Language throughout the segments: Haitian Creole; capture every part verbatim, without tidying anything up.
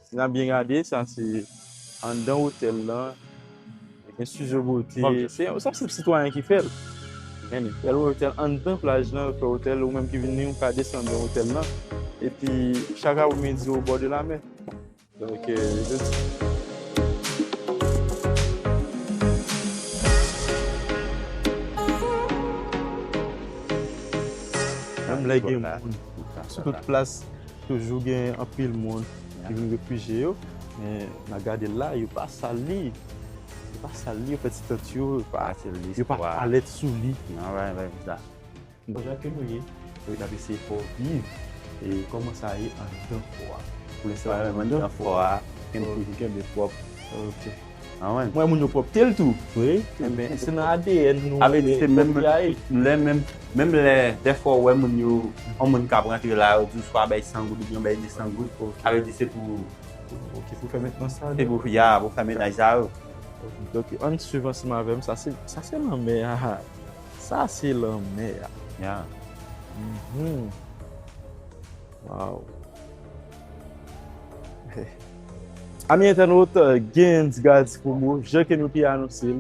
Si n ap byen gade, sa se anndan otèl lan. Gen studio bote. Se yon, se yon sitwayen ki fè l. Men li fè l otèl anndan plaj lan, fè otèl, ou menm ki vini, ou ka desann nan otèl lan. Epi, chak apremidi, au bord de la mer. Donk, euh, jodi. Menm lè gen moun sou tout plas, toujou gen anpil moun ki vin refijye yo. Men, n a gade l la, yo pa sal li. Yo pa sal li, yo fè ti tant yo, yo pa, yo pa alèt sou li. Jan ke nou ye, wi, n ap eseye fè w viv e kòman sa ye anndan fò a. Pou lenstan, anndan fò a, kenbe, toujou kenbe pwòp. Ok. Mwen, moun yo pwòpte l tou. Wi. Enben, se nan A D N nou. Sa vle di, se menm lè, menm, menm lè, dèfwa, ou wè moun yo, yon moun k ap rantre la, yo di w swa bay san goud oubyen bay de san goud. Ok. Sa vle di, se pou, ok, pou fè mentnans sa, se pou, ya, pou fè mentnans sa yo. Donk, ann swiv ansanm avè m. Sa se, sa se lanmè a. Sa se lanmè a. Ya. Mhm. Wow. Ami entènot, Gens Gaz Promo, jan ke nou te anonse l,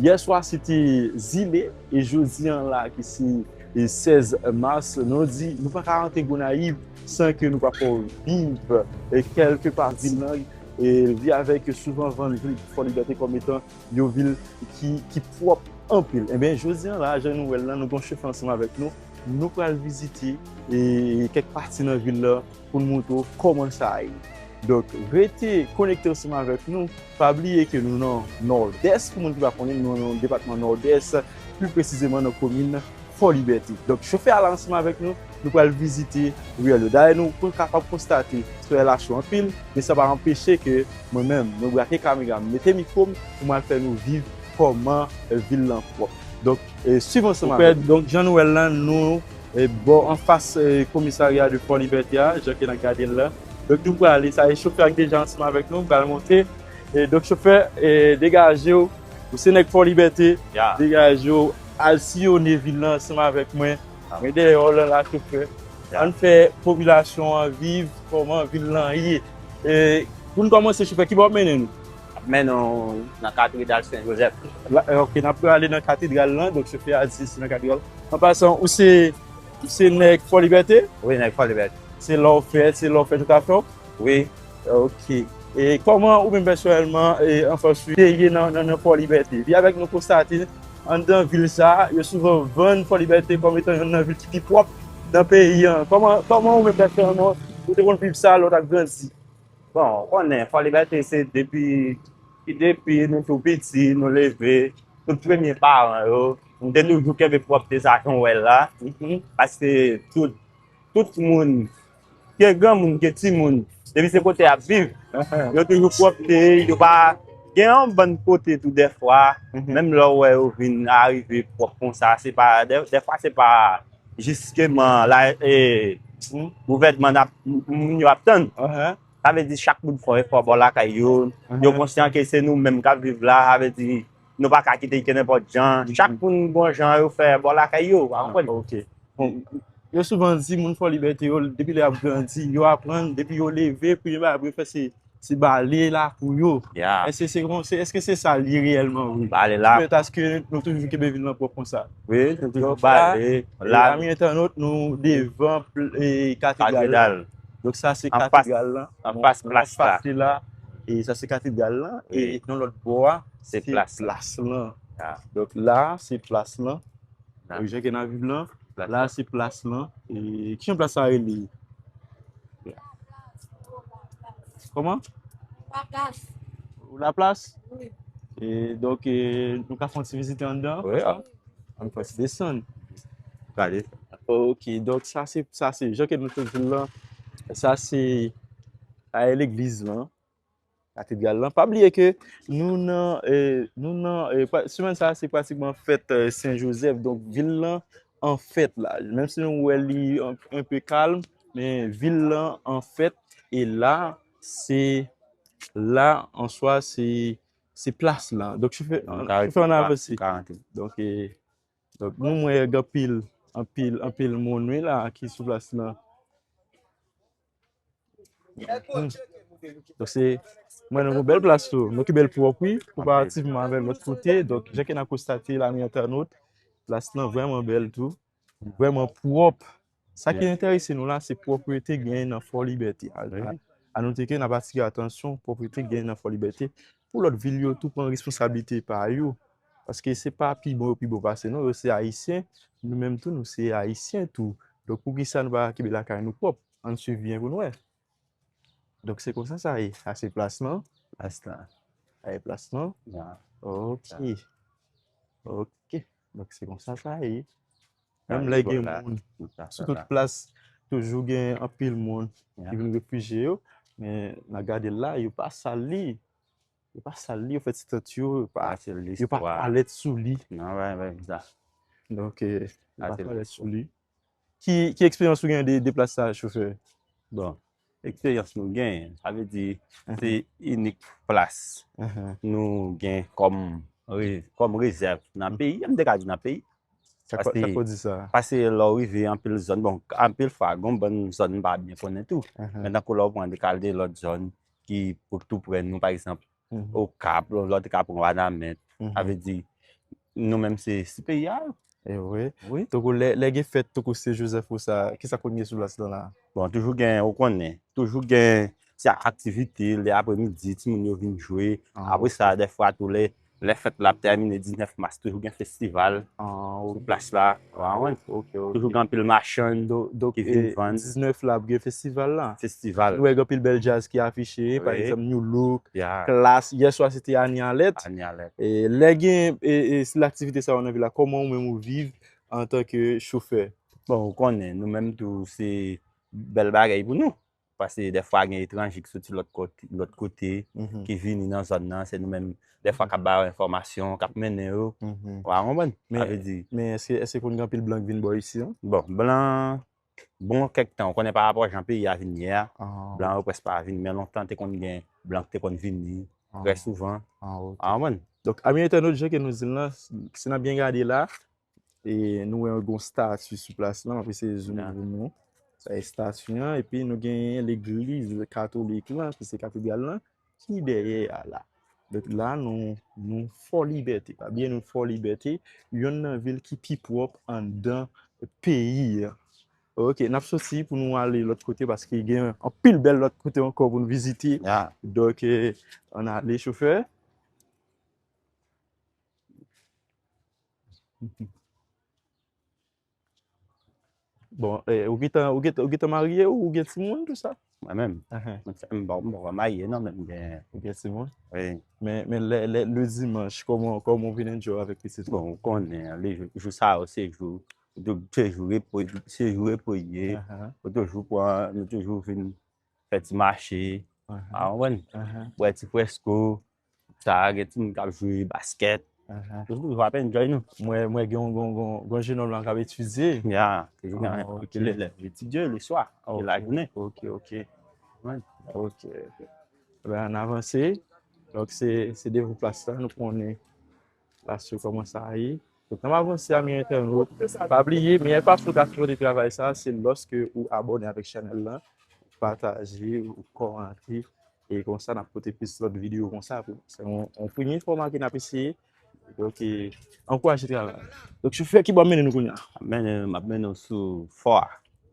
yè swa se te Zile, e jodi an la ki se, e, sèz mas, nou di nou pa ka rantre Gonayiv san ke nou pa fè w viv, e, kèlke pa vil lan, e, vi avèk yo souvan vann vil Fò Libète kòm etan yon vil ki, ki pwòp anpil. Enben, jodi an la, jan nou wè l lan, nou gen yon chofè ansanm avèk nou. Nou pral vizite, e, kèk pati nan vil lan pou n montre w kòman sa ye. Donk, rete konekte ansanm avèk nou. Pa bliye ke nou nan Nòdès, pou moun ki pa konnen, nou nan depatman Nòdès, pli presizeman nan komin Fò Libète. Donk, chofè a la ansanm avèk nou, nou pral vizite riyèl yo. Dayè, nou kapab konstate, solèy la cho anpil, men sa pa anpeche ke mwen menm, mwen brake kamera m, mete mikwo m, pou m al fè nou viv kòman, e, vil lan pwòp. Donk, e, swiv ansanm avèk nou. Donk, jan nou wè l lan, nou, e, bò anfas, e, komisarya de Fò Libète a, jan ke n ap gade l lan. Donk, nou prale, sa e chofè a ki deja ansanm avèk nou, pral monte. E, donk, chofè, e, degaje w, ou se nèg Fò Libète, degaje w, al siyone vil lan ansanm avèk mwen. Mwen dèyè w lan la, chofè. Ann fè popilasyon an viv kòman vil lan ye. E, pou n kòmanse, chofè, ki bò w ap mennen nou? Ap mennen w nan katedral Sen Jozèf. La, e, ok, n ap prale nan katedral lan, donk chofè a di se nan katedral. An pasan, ou se, ou se nèg Fò Libète? Wi, nèg Fò Libète. Se la w fèt, se la w fè tout afè w? Wi. Ok. E kòman ou menm pèsonèlman, e, anfans ou te ye nan, nan, nan Fò Libète? Epi avèk nou konstate, anndan vil sa a, yo souvan vann Fò Libète kòm etan yonn nan vil ki pi pwòp nan peyi an. Kòman, kòman ou menm pèsonèlman, ou te konn viv sa lè w t ap grandi? Bon, ou konnen, Fò Libète se depi, depi nou tou piti, nou leve, tout premye paran yo, nou te toujou kenbe pwòpte sa jan w wè l la. Paske tout, tout moun, ke granmoun, ke timoun, depi se kote y ap viv, yo toujou pwòpte, yo pa gen yon bann kote tou dèfwa, menm lè w wè yo vin arive pwòp konsa, se pa, dè-, dèfwa se pa jiskeman la, e, gouvènman n ap, moun yo ap tann. Sa vle di chak moun fè efò bò lakay yo, yo konsyan ke se nou menm k ap viv la, sa vle di nou pa ka kite l kenenpòt jan. Chak moun gon jan yo fè bò lakay yo, w konprann? Ok. Bon, yo souvan di moun Fò Libète yo, depi lè y ap grandi, yo aprann, depi yo leve, premye bagay pou yo fè se, se bale lakou yo. Èske se konsa, èske se sa l ye reyèlman vre? Bale la. Pètèt paske nou toujou kenbe vil lan pwòp konsa. Wi, nou toujou bale. Ami entènot, nou devan pl-, e, katedral. Katedral. Donk sa se katedral lan. Anfas plas la. E sa se katedral lan. E nan lòt bò a, se plas lan. Donk la, se plas lan. Donk jan ke n ap viv lan, la se plas lan. E kijan plas sa rele? Kòman? Laplas. Laplas? Wi. E donk, e, nou ka fè yon ti vizite anndan? Wi, a. Ann fè ti desann. Gade. Ok, donk sa se, sa se, jan ke nou te di l lan, sa se, sa e legliz lan, katedral lan. Pa bliye ke nou nan, e, nou nan, e, pra-, semèn sa a se pratikman fèt, e, Sen Jozèf, donk vil lan an fèt la. Menm si nou wè li an, enpe kalm, men vil lan an fèt, e la, se, la, an swa, se, se plas lan. Donk, chofè, chofè, ann avanse. Donk, e, Donk, nou wè gen anpil, anpil, anpil moun, wi, la, ki sou plas lan. Hmm. Donk se, mwen, nou gen bèl plas tou. Nou ki bèl pwòp, wi, konparativman avèk lòt kote. Donk, jan ke n ap konstate la, mi entènot, plas lan vrèman bèl tou. Vrèman pwòp. Sa ki enterese nou la, se pwoprete genyen nan Fò Libète. A, a, a note ke n ap atire atansyon, pwoprete genyen nan Fò Libète. Pou lòt vil yo tou pran responsablite pa yo. Paske se pa pi bon yo pi bon pase nou, yo se Ayisyen, nou menm tou, nou se Ayisyen tou. Donk, poukisa nou pa kenbe lakay nou pwòp? Ann swiv byen pou n wè. Donk, se konsa sa ye. Sa se plas lan. Plas lan. Sa se plas lan. Ya. Ok. Ok. Donk, se konsa sa ye. Menm lè gen moun sou tout plas, toujou gen anpil moun ki vin refijye yo. Men, n a gade l la, yo pa sal li. Yo pa sal li, yo fè ti tant yo, yo pa, yo pa alèt sou li. Non, wi, wi, sa. Donk, eh, yo pa alèt sou li. Ki, ki eksperyans ou gen de, de plas sa, chofè? Bon, eksperyans nou gen, sa vle di, se inik plas nou gen kòm re-, kòm rezèv nan peyi, m te ka di nan peyi. Sa k fè w di sa? Paske lè w rive anpil zòn, bon, anpil fwa, gon bann zòn m pa byen konnen tou. Men tankou lè w pran dekale de lòt zòn ki pou tou prè nou, pa egzanp, Okap, lòt ka pran Wanament. Sa vle di, nou menm se, se peyi a. E wi. Wi. Tankou lè, lè gen fèt, tankou se Joseph ou sa, kisa konn gen sou plas lan la? Bon, toujou gen, ou konnen, toujou gen ti aktivite, lè apremidi, timoun yo vin jwe. Apre sa, dèfwa tou lè, lè fèt la ap tèmine diznèf mas, toujou gen festival sou plas la. Ou konprann? Toujou gen anpil machann ki vin vann. Donk, diznèf la ap gen festival la. Festival. Nou wè gen anpil bèl djaz ki afiche, pa egzanp, New Look, Klass. Yè swa se te Ani Alèt. Ani Alèt. E lè gen, e, e, laktivite sa yo nan vil la, kòman ou menm ou viv antanke chofè? Bon, ou konnen, nou menm tou, se bèl bagay pou nou. Paske dèfwa gen etranje ki soti lòt kote, lòt kote, ki vini nan zòn nan, se nou menm, dèfwa k ap ba yo enfòmasyon, k ap mennen yo. Ou a konprann? Sa vle di, men èske, èske konn gen anpil blan k vin bò isi an? Bon, blan, bon kèk tan, ou konnen pa rapò jan peyi a vin ye a, blan yo prèske pa vin, men lontan te konn gen blan ki te konn vini, trè souvan. Ou a konprann? Donk, ami entènot, jan ke nou di l lan, si n ap byen gade la, e nou wè yon stati sou plas lan, m ap eseye zoom pou nou. Sa e stati an, epi nou genyen legliz katolik lan, ki se katedral lan, ki dèyè a la. Donk la, nou, nou Fò Libète, pa bliye nou Fò Libète, yonn nan vil ki pi pwòp anndan peyi an. Ok, n ap soti pou nou ale lòt kote, paske gen anpil bèl lòt kote ankò pou nou vizite. Donk, eh, ann ale, chofè. Bon, eh, ou gentan, ou gentan, ou gentan marye, ou gen timoun, tou sa? Mwen menm? Mwen, m pa, m pa marye, non, men m gen. Ou gen timoun? Wi. Men, men lè, lè, le dimanch, kòman, kòman ou vin enjoy avèk pitit ou? Bon, ou konnen, le jou, jou sa yo, se jou, se jou repo, se jou repo ye. Ou toujou pran, nou toujou vin fè ti mache, ou konprann? Bwè ti fresko, sa, gen timoun k ap jwe baskèt. Nou toujou ap enjoy nou. Mwen, mwen gen yon, gen yon, gen yon, gen yon jenòm la k ap etidye. Ya, toujou gen anpil elèv. Etidye leswa, e lajounen. Ok, ok. Ok, ok. Ebyen, ann avanse. Donk, se, se devan plas la, nou konnen plas yo kòman sa ye. Donk, n ap avanse, ami entènot. Pa bliye, meyè fason w ka sipòte travay sa, se lòske ou abòne avèk chanèl lan, ou pataje, ou kòmante, e konsa n ap pote plis lòt videyo konsa pou se yon, yon premye fòma ke n ap eseye. Donk, eh, ankouraje travay la. Donk, chofè, ki bò w ap mennen nou kounye a? M ap mennen, m ap mennen w sou fò a.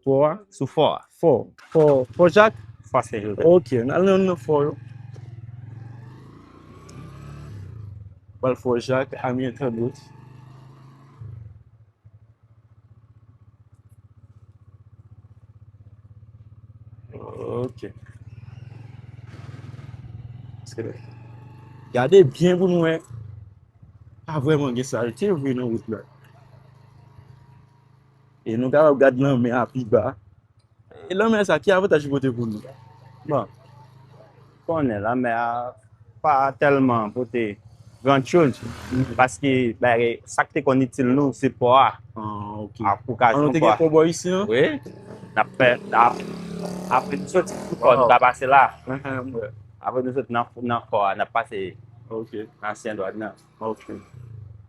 Fò a? Sou fò a. Fò. Fò, Fò Jak? Fò Sen Jozèf. Ok, n al nan, nan fò yo. Pral Fò Jak, ami entènot. Ok. Gade byen pou nou wè. Pa vrèman gen salte vre nan wout la. E nou kapab gad lanmè a pi ba. E lanmè sa, ki avantaj li pote pou nou? Bon, konnen lanmè a pa tèlman pote gran choz, paske bagay, sa k te konn itil nou, se pò a. Ah, ok. Ak okazyon pò a. An, nou te gen pò bò isi an? Wi. N ap fè, n ap, apre nou soti sou pò, nou ka pase la. Apre nou soti nan, nan pò a, n ap pase ansyen dwàn nan. Ok.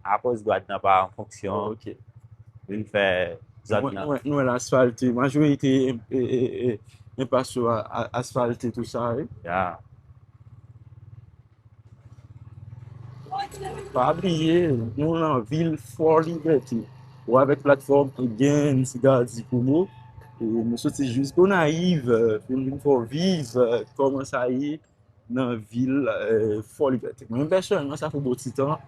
Akoz dwàn nan pa an fonksyon. Ok. Vin fè zòn nan. Nou wè l asfalte. Majorite, e, e, e, Enpas yo a, a, asfalte tou sa, wi. Ya. Pa bliye, nou nan vil Fò Libète. Ou avèk platfòm Gens Gardy Promo. E nou soti jis Gonayiv, eh, pou nou vin fè w viv, eh, kòman sa ye nan vil, eh, Fò Libète. Mwen, pèsonèlman, sa fè bon ti tan,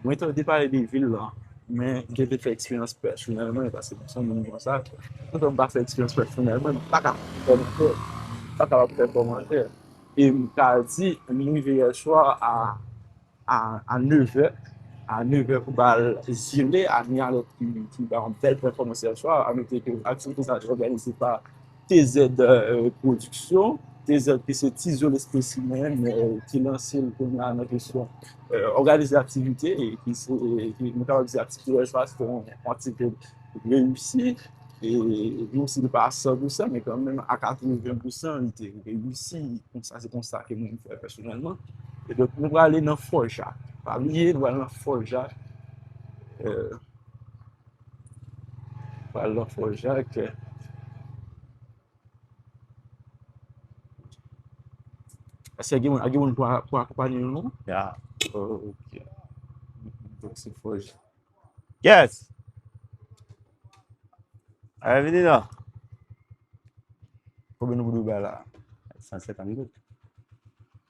mwen tande pale de vil lan, men m te vle fè eksperyans pèsonèl mwen, paske m se yon moun konsa, toutan m pa fè eksperyans pèsonèl mwen, m pa ka fè kòmantè, m pa kapab fè kòmantè. E m ka di, m rive yè swa a, a, a nevè, a nevè pou bal zile, a ni alòt ki, ki ba yon bèl pèfòmans yè swa, a note ke aktivite sa a te òganize pa T Z, eh, Production, T Z ki se Tizol Espesimen, eh, ki lanse l kounye a nan kesyon, eh, òganize aktivite, e ki se, e ki, nou kapab di aktivite yè swa se te yon, yon aktivite reyisi, e nou si li pa a san pou san, men kanmenm a katreven pou san li te reyisi. Konsa, se konsa ke mwen fè pèsonèlman. E donk, nou prale nan Fò Jak. Pa bliye, nou prale nan Fò Jak. Eh, prale nan Fò Jak. Èske gen moun, gen moun pou, pou akonpanye nou, non? Ya. Oh, ok. Donk, se Fò Jak. Yes! Allez, vini la. Konbyen nou pou dwe bay la? San senkant goud.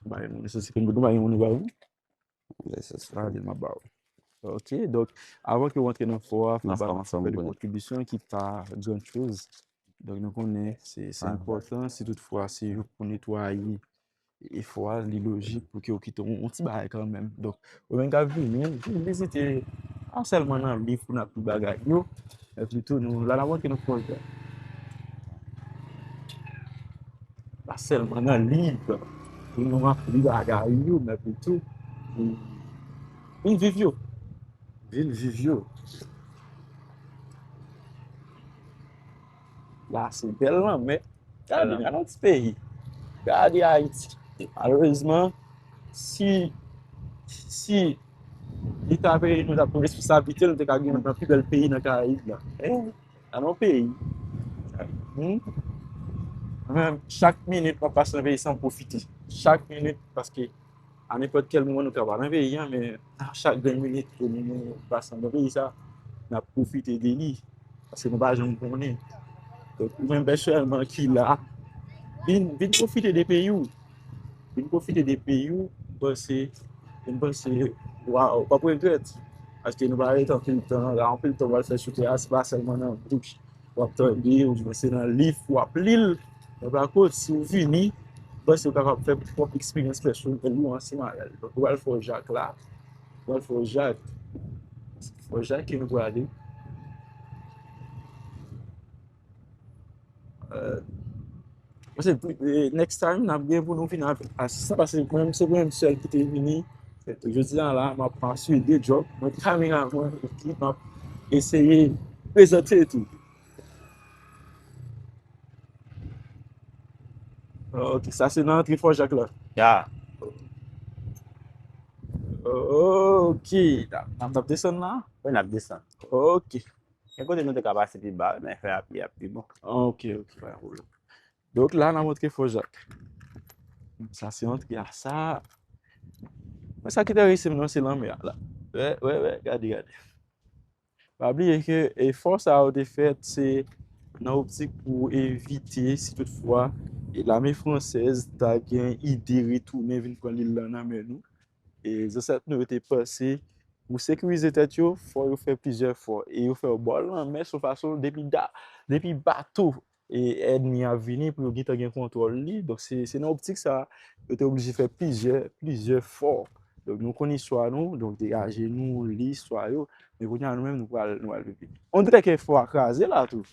Bay moun san senkant goud, nou bay moun nou bay, wi. Lè se sa, di m ap ba w. Ok, donk, avan ke w antre nan fò a, fò w ba fè de kontribisyon ki pa gran choz. Donk, nou konnen se, se enpòtan, si toutfwa se pou netwaye e fò a, li lojik pou ke w kite yon, yon ti bagay kanmenm. Donk, ou menm k ap vini, vin vizite, pa sèlman nan liv pou n ap li bagay yo, men pito nou, la n ap antre nan pwojè. Pa sèlman nan liv pou nou ap li bagay yo, men pito vin viv yo. Vin viv yo. La, se bèl lanmè. Gade, gade yon ti peyi. Gade Ayiti. Malerezman, si, si Leta peyi nou t ap pran responsablite l, nou te ka gen youn nan pi bèl peyi nan Karayib la. Eh, nan yon peyi. Hmm? Mwen menm, chak minit mwen pase nan peyi sa, m pwofite. Chak minit, paske a nenpòt kèl moman nou ka pa nan peyi a, men a chak grenn minit ke nou, nou pase nan peyi sa, n ap pwofite de li. Paske nou pa janm konnen. Donk, ou menm pèsonèlman ki la, vin, vin pwofite de peyi w. Vin pwofite de peyi w, m panse, m panse, waw, w p ap regrèt. Paske nou pa ret anpil tan, la anpil tan w al fè sou tè a, se pa sèlman nan bouch w ap tande, oubyen se nan liv w ap li l. Men pa kont, si w vini, m panse w kapab fè pwòp eksperyans pèsonèl ou ansanm avè l. Donk, ou al Fò Jak la, ou al Fò Jak. Fò Jak ke nou prale. Euh, Paske, eh, next time, n ap gen pou nou vin avèk asistan, paske mwen menm, se mwen menm sèl ki te vini. Jodi a la, m ap asire de djòb. Mwen kameraman, epi m ap eseye prezante tou. Ok, sa se nan antre Fò Jak la. Ya. Ok, n ap, n ap desann la? Wi, n ap desann. Ok. Gen kote nou te ka pase pi ba, men fè a pye ap pi bon. Ok, ok, pa gen pwoblèm. Donk la, n a montre Fò Jak. Sa se antre a sa. Men sa ki enterese m nan, se lanmè a la. Wè, wè, wè, gade, gade. Pa bliye ke efò sa yo te fèt, se nan optik pou evite, si toutfwa, e lame fransèz ta gen ide retounen vin pran lil lan nan men nou. E zansèt nou yo te panse, pou sekirize tèt yo, fò yo fè plizyè fò. E yo fè yo bò lanmè sou fason depi da, depi bato e ènmi a vini pou yo gentan gen kontwòl li. Donk, se, se nan optik sa, yo te oblije fè plizyè, plizyè fò. Donk, nou konn istwa nou, donk, degaje nou, li istwa yo. Men kounye a, nou menm, nou pral, nou pral viv li. On dirè ke fò a kraze la tou.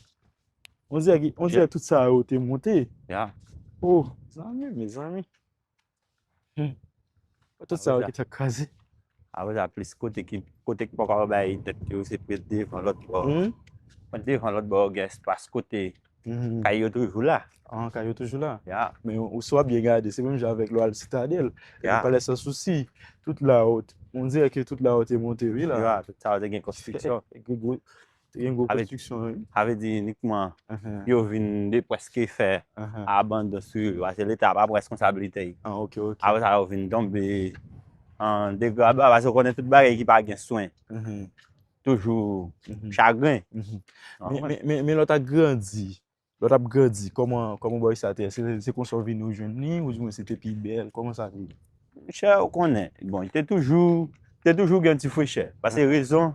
On dirè ki, on dirè tout sa yo te monte. Ya. Oh, zanmi, mezanmi. Hmm. Tout sa yo ki t ap kraze. Apre sa, plis kote ki, kote ki poko bay tèt yo, se plis devan lòt bò. Hmm. Devan lòt bò, gen espas kote kay yo toujou la. Ah, kay yo toujou la. Ya. Men ou si w ap byen gade, se menm jan avèk lè w al Sitadèl. Ya. Palè Sansousi, tout la yo, on dirè ke tout la yo te monte, wi la. Ya, tout sa yo te gen konstriksyon. Gwo, gwo, Te gen gwo Avè- konstriksyon, wi. Sa vle di inikman Ahan, yo vin de prèske fè ahan. abandon sou yo, paske Leta pa prèske konsa li te ye. Ah, ok, ok. Apre sa, yo vin tonbe an degraba, paske ou konnen tout bagay ki pa gen swen, Mhm, toujou mhm, chagren. mhm. Ah, Men, wè. men, men, men lè w t ap grandi, lè w t ap grandi, kòman, kòman bòy sa te ye? Se, se konsa w vin ou jwenn li, oubyen se te pi bèl? Kòman sa te ye? Chè, ou konnen, bon, te toujou, te toujou gen ti frechè. Paske rezon,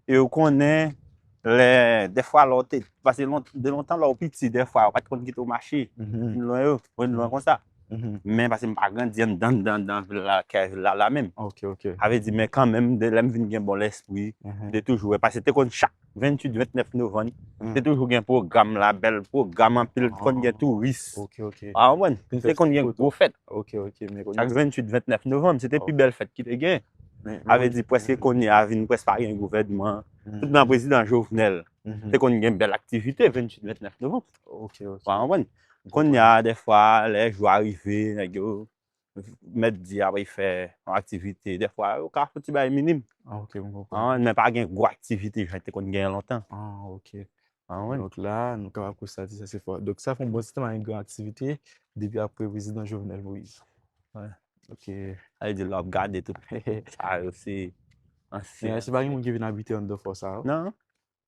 e ou konnen, lè, dèfwa, lè w te, paske lon- de lontan, lè w piti, dèfwa, ou pa t konn kite w mache, Mhm, lwen yo, ou lwen konsa. mhm. Men paske m pa grandi anndan, anndan, anndan vil la, kè vil la, la menm. Ok, ok. Sa vle di, men kanmenm, de lè m vin gen bon lespri, Mhm, te toujou wè. Paske te konn chak venntuit, vennèf novanm, mhm. te toujou gen pwogram, labèl pwogram, anpil, konn gen Ah, touris. Ok, ok. Ah, ou konprann? Te Te konn gen foto. Gwo fèt. Ok, ok. Men konn Chak venntuit, vennèf novanm, se te pi Ok. Bèl fèt ki te gen. Men, Sa vle men, di, prèske kounye a vin prèske pa gen gouvènman. mhm, Tout nan prezidan Jovenel, mhm. Te konn gen bèl aktivite venntuit, vennèf novanm. Ok, ok. Ou konprann? Kounye a, dèfwa, lè jou a rive, nèg yo mèt di apre fè yon aktivite. Dèfwa, yo ka fè ti bagay minim. Ah, ok, m Ou konprann. konprann? Men pa gen gwo aktivite jan te konn gen lontan. Ah, ok. Ou konprann? Donk la, nou kapab konstate sa se fò. Donk sa fè yon bon ti tan pa gen gran aktivite depi apre prezidan Jovenel Moïse. Wè. Ok. Sa vle di, lè w ap gade tout sa yo, se ansyen. Men se pa gen moun ki vin abite anndan fò sa yo? Non,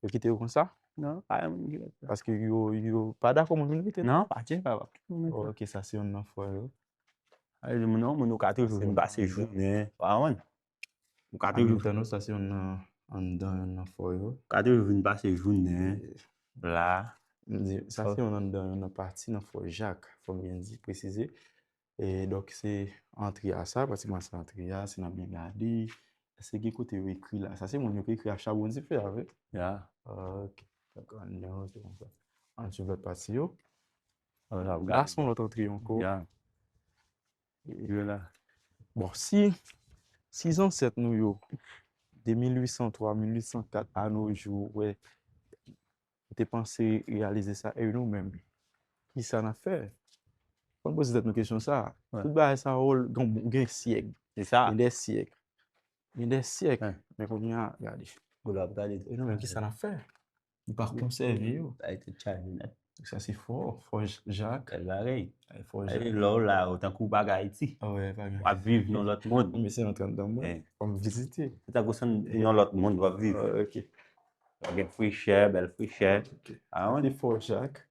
Yo kite yo konsa? Non, pa gen moun ki rete. Paske yo, yo pa dakò moun vin rete? Non, pa gen, pa gen. Oh, ok, sa se youn nan fò yo. Sa vle di, moun, non, moun yo ka toujou vin pase jounen. Ou konprann? Ou ka toujou, Anmitan nou, sa se youn nan anndan youn nan fò yo. Ou ka toujou vin pase jounen la. M di, sa se youn anndan youn nan pati nan fò Jak, fò m byen di, presize. E donk, se antre a sa, pratikman se antre a, si n ap byen gade. Èske gen kote yo ekri la? Sa se moun yo ki ekri a chabon dife a, wi? Ya. Ok. Donk, anndan yo, se konsa. Ann swiv lòt pati yo. Ou ap La, gade. se yon lòt antre ankò. Ya. Yo la. Bon, si, si zansèt nou yo, de mil uit san twa, mil uit san kat a no jou, wè, yo te panse reyalize sa, e nou menm, kisa n ap fè? Fò n poze tèt nou kesyon sa. Wè. Tout bagay sa yo, gen, gen syèk, Se sa. gen de syèk. Gen de syèk. Wè. Men kounye a, gade. Ou la ap gade. E nou menm, kisa n ap fè? Nou pa konsève yo. Sa te chaje nèt. Sa se fò, fò Jak. Bèl bagay. Fò Sa vle Jak. di, lè w la, ou tankou w pa gen Ayiti. Ah wè, pa gen. W ap viv nan lòt mond. Men se nan trant dan mwen. Eh. Fò m vizite. Se tankou se nan lòt mond w ap viv. Ah, ok. W ap gen frechè, bèl frechè. Ok. Ah, wè. Se fò Jak.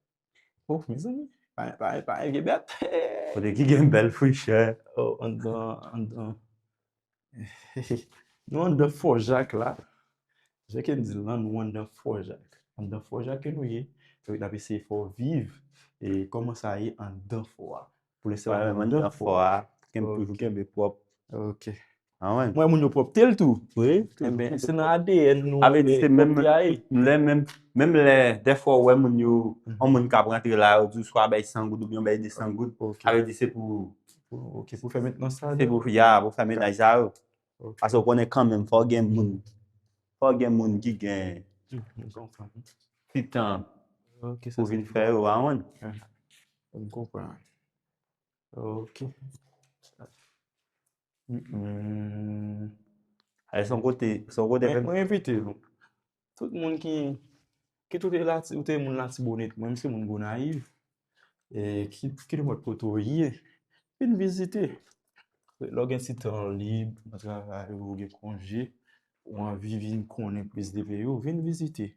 Oh, mezanmi. Pa, pa, pa, gen bèt. Kote ki gen bèl frechè. Oh, anndan, anndan. Nou anndan fò Jak la. Jan ke m di l lan, nou anndan fò Jak. Anndan fò Jak ke nou ye. Donk, n ap eseye fè w viv. E kòman sa ye anndan fò a. Pou lenstan, Wè, nou men anndan anndan fò a, kenbe, toujou Ok. Kenbe pwòp. Ok. Ah, wè. Mwen, moun yo pwòpte l tou. Wi. Enben, se nan A D N nou. Sa vle di, E, se menm, pwòpte a ye. lè menm, menm lè, dèfwa, ou wè moun yo, Mhm. yon moun ka pran antre la, yo di w swa bay san goud, oubyen bay de san goud. Ok. Sa vle di, se pou, Pou, ok, pou fè mentnans sa. se pou, ya, pou fè mennaj sa yo. Ok. Paske ou konnen kanmenm, fò gen moun, fò gen moun ki gen, M konprann. ti tan Ok, sa pou se vin fè yo, a wè. M konprann. Ok. Mm-mm. Ay, se yon kote, se yon kote Men, menm. Mwen envite nou. Tout moun ki, ki tout la, ou te moun Latibonit, mwen, m se moun Gonayiv. E ki, ki nenpòt kote w ye, vin vizite. Lè w gen ti tan lib, nan travay ou, ou gen konje, ou anvi vin konnen plis de peyi w, vin vizite.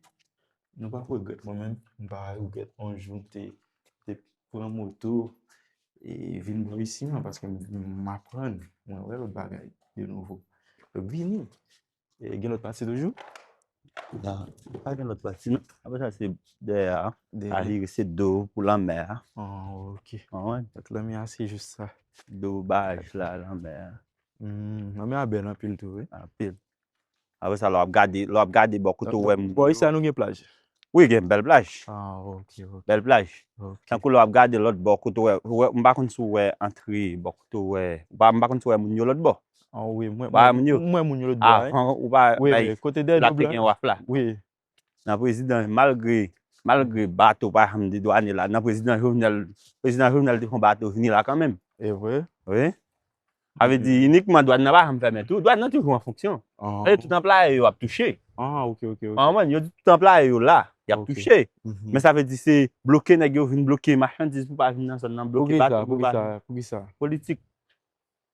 Nou p ap regrèt, mwen menm, m pa regrèt yon jou m te, te pran moto e vin bò isi an, paske m, m aprann, mwen wè lòt bagay de nouvo. Donk, vini. E gen lòt pati toujou? La, pa gen lòt pati, non. Apre sa, se dèyè a. Dèyè. Sa vire se do pou lanmè a. Ah, ok. Ah, wè. Donk, lanmè a, se jis sa. Do baraj la, lanmè a. Hmm, lanmè a bèl anpil tou, wi. Anpil. Apre sa, lè w ap gade, lè w ap gade bò kote w wè moun. Bò isi a nou gen plaj. Wi, gen bèl plaj. Ah, ok, ok. Bèl plaj. Ok. Tankou lè w ap gade lòt bò kote w wè, w wè, m pa konn si w wè antre bò kote w wè. Ou pa, m pa konn si w wè moun yo lòt bò. Ah, wi, mwen, Ba mwen, moun yo. Mwen moun yo lòt bò, wi. Avan, ou pa, Wi, bay, wi, kote dèyè la nou te blan. Gen waf la. Wi. Nan prezidan, malgre, malgre bato pa janm dedwanye la, nan prezidan Jovenel, prezidan Jovenel te fè yon bato vini la kanmenm. E vre? Wi. Sa vle di, inikman dwàn nan pa janm fèmen tou. Dwàn nan toujou an fonksyon. Ah. E tout anplwaye yo ap touche. Ah, ok, ok, ok. An mwen, yo di tout anplwaye yo la, y ap Ok. touche. Mhm. Men sa vle di se bloke nèg yo vin bloke machandiz pou pa vin nan zòn nan, bloke Poukisa, bato pou pa poukisa, poukisa? Politik.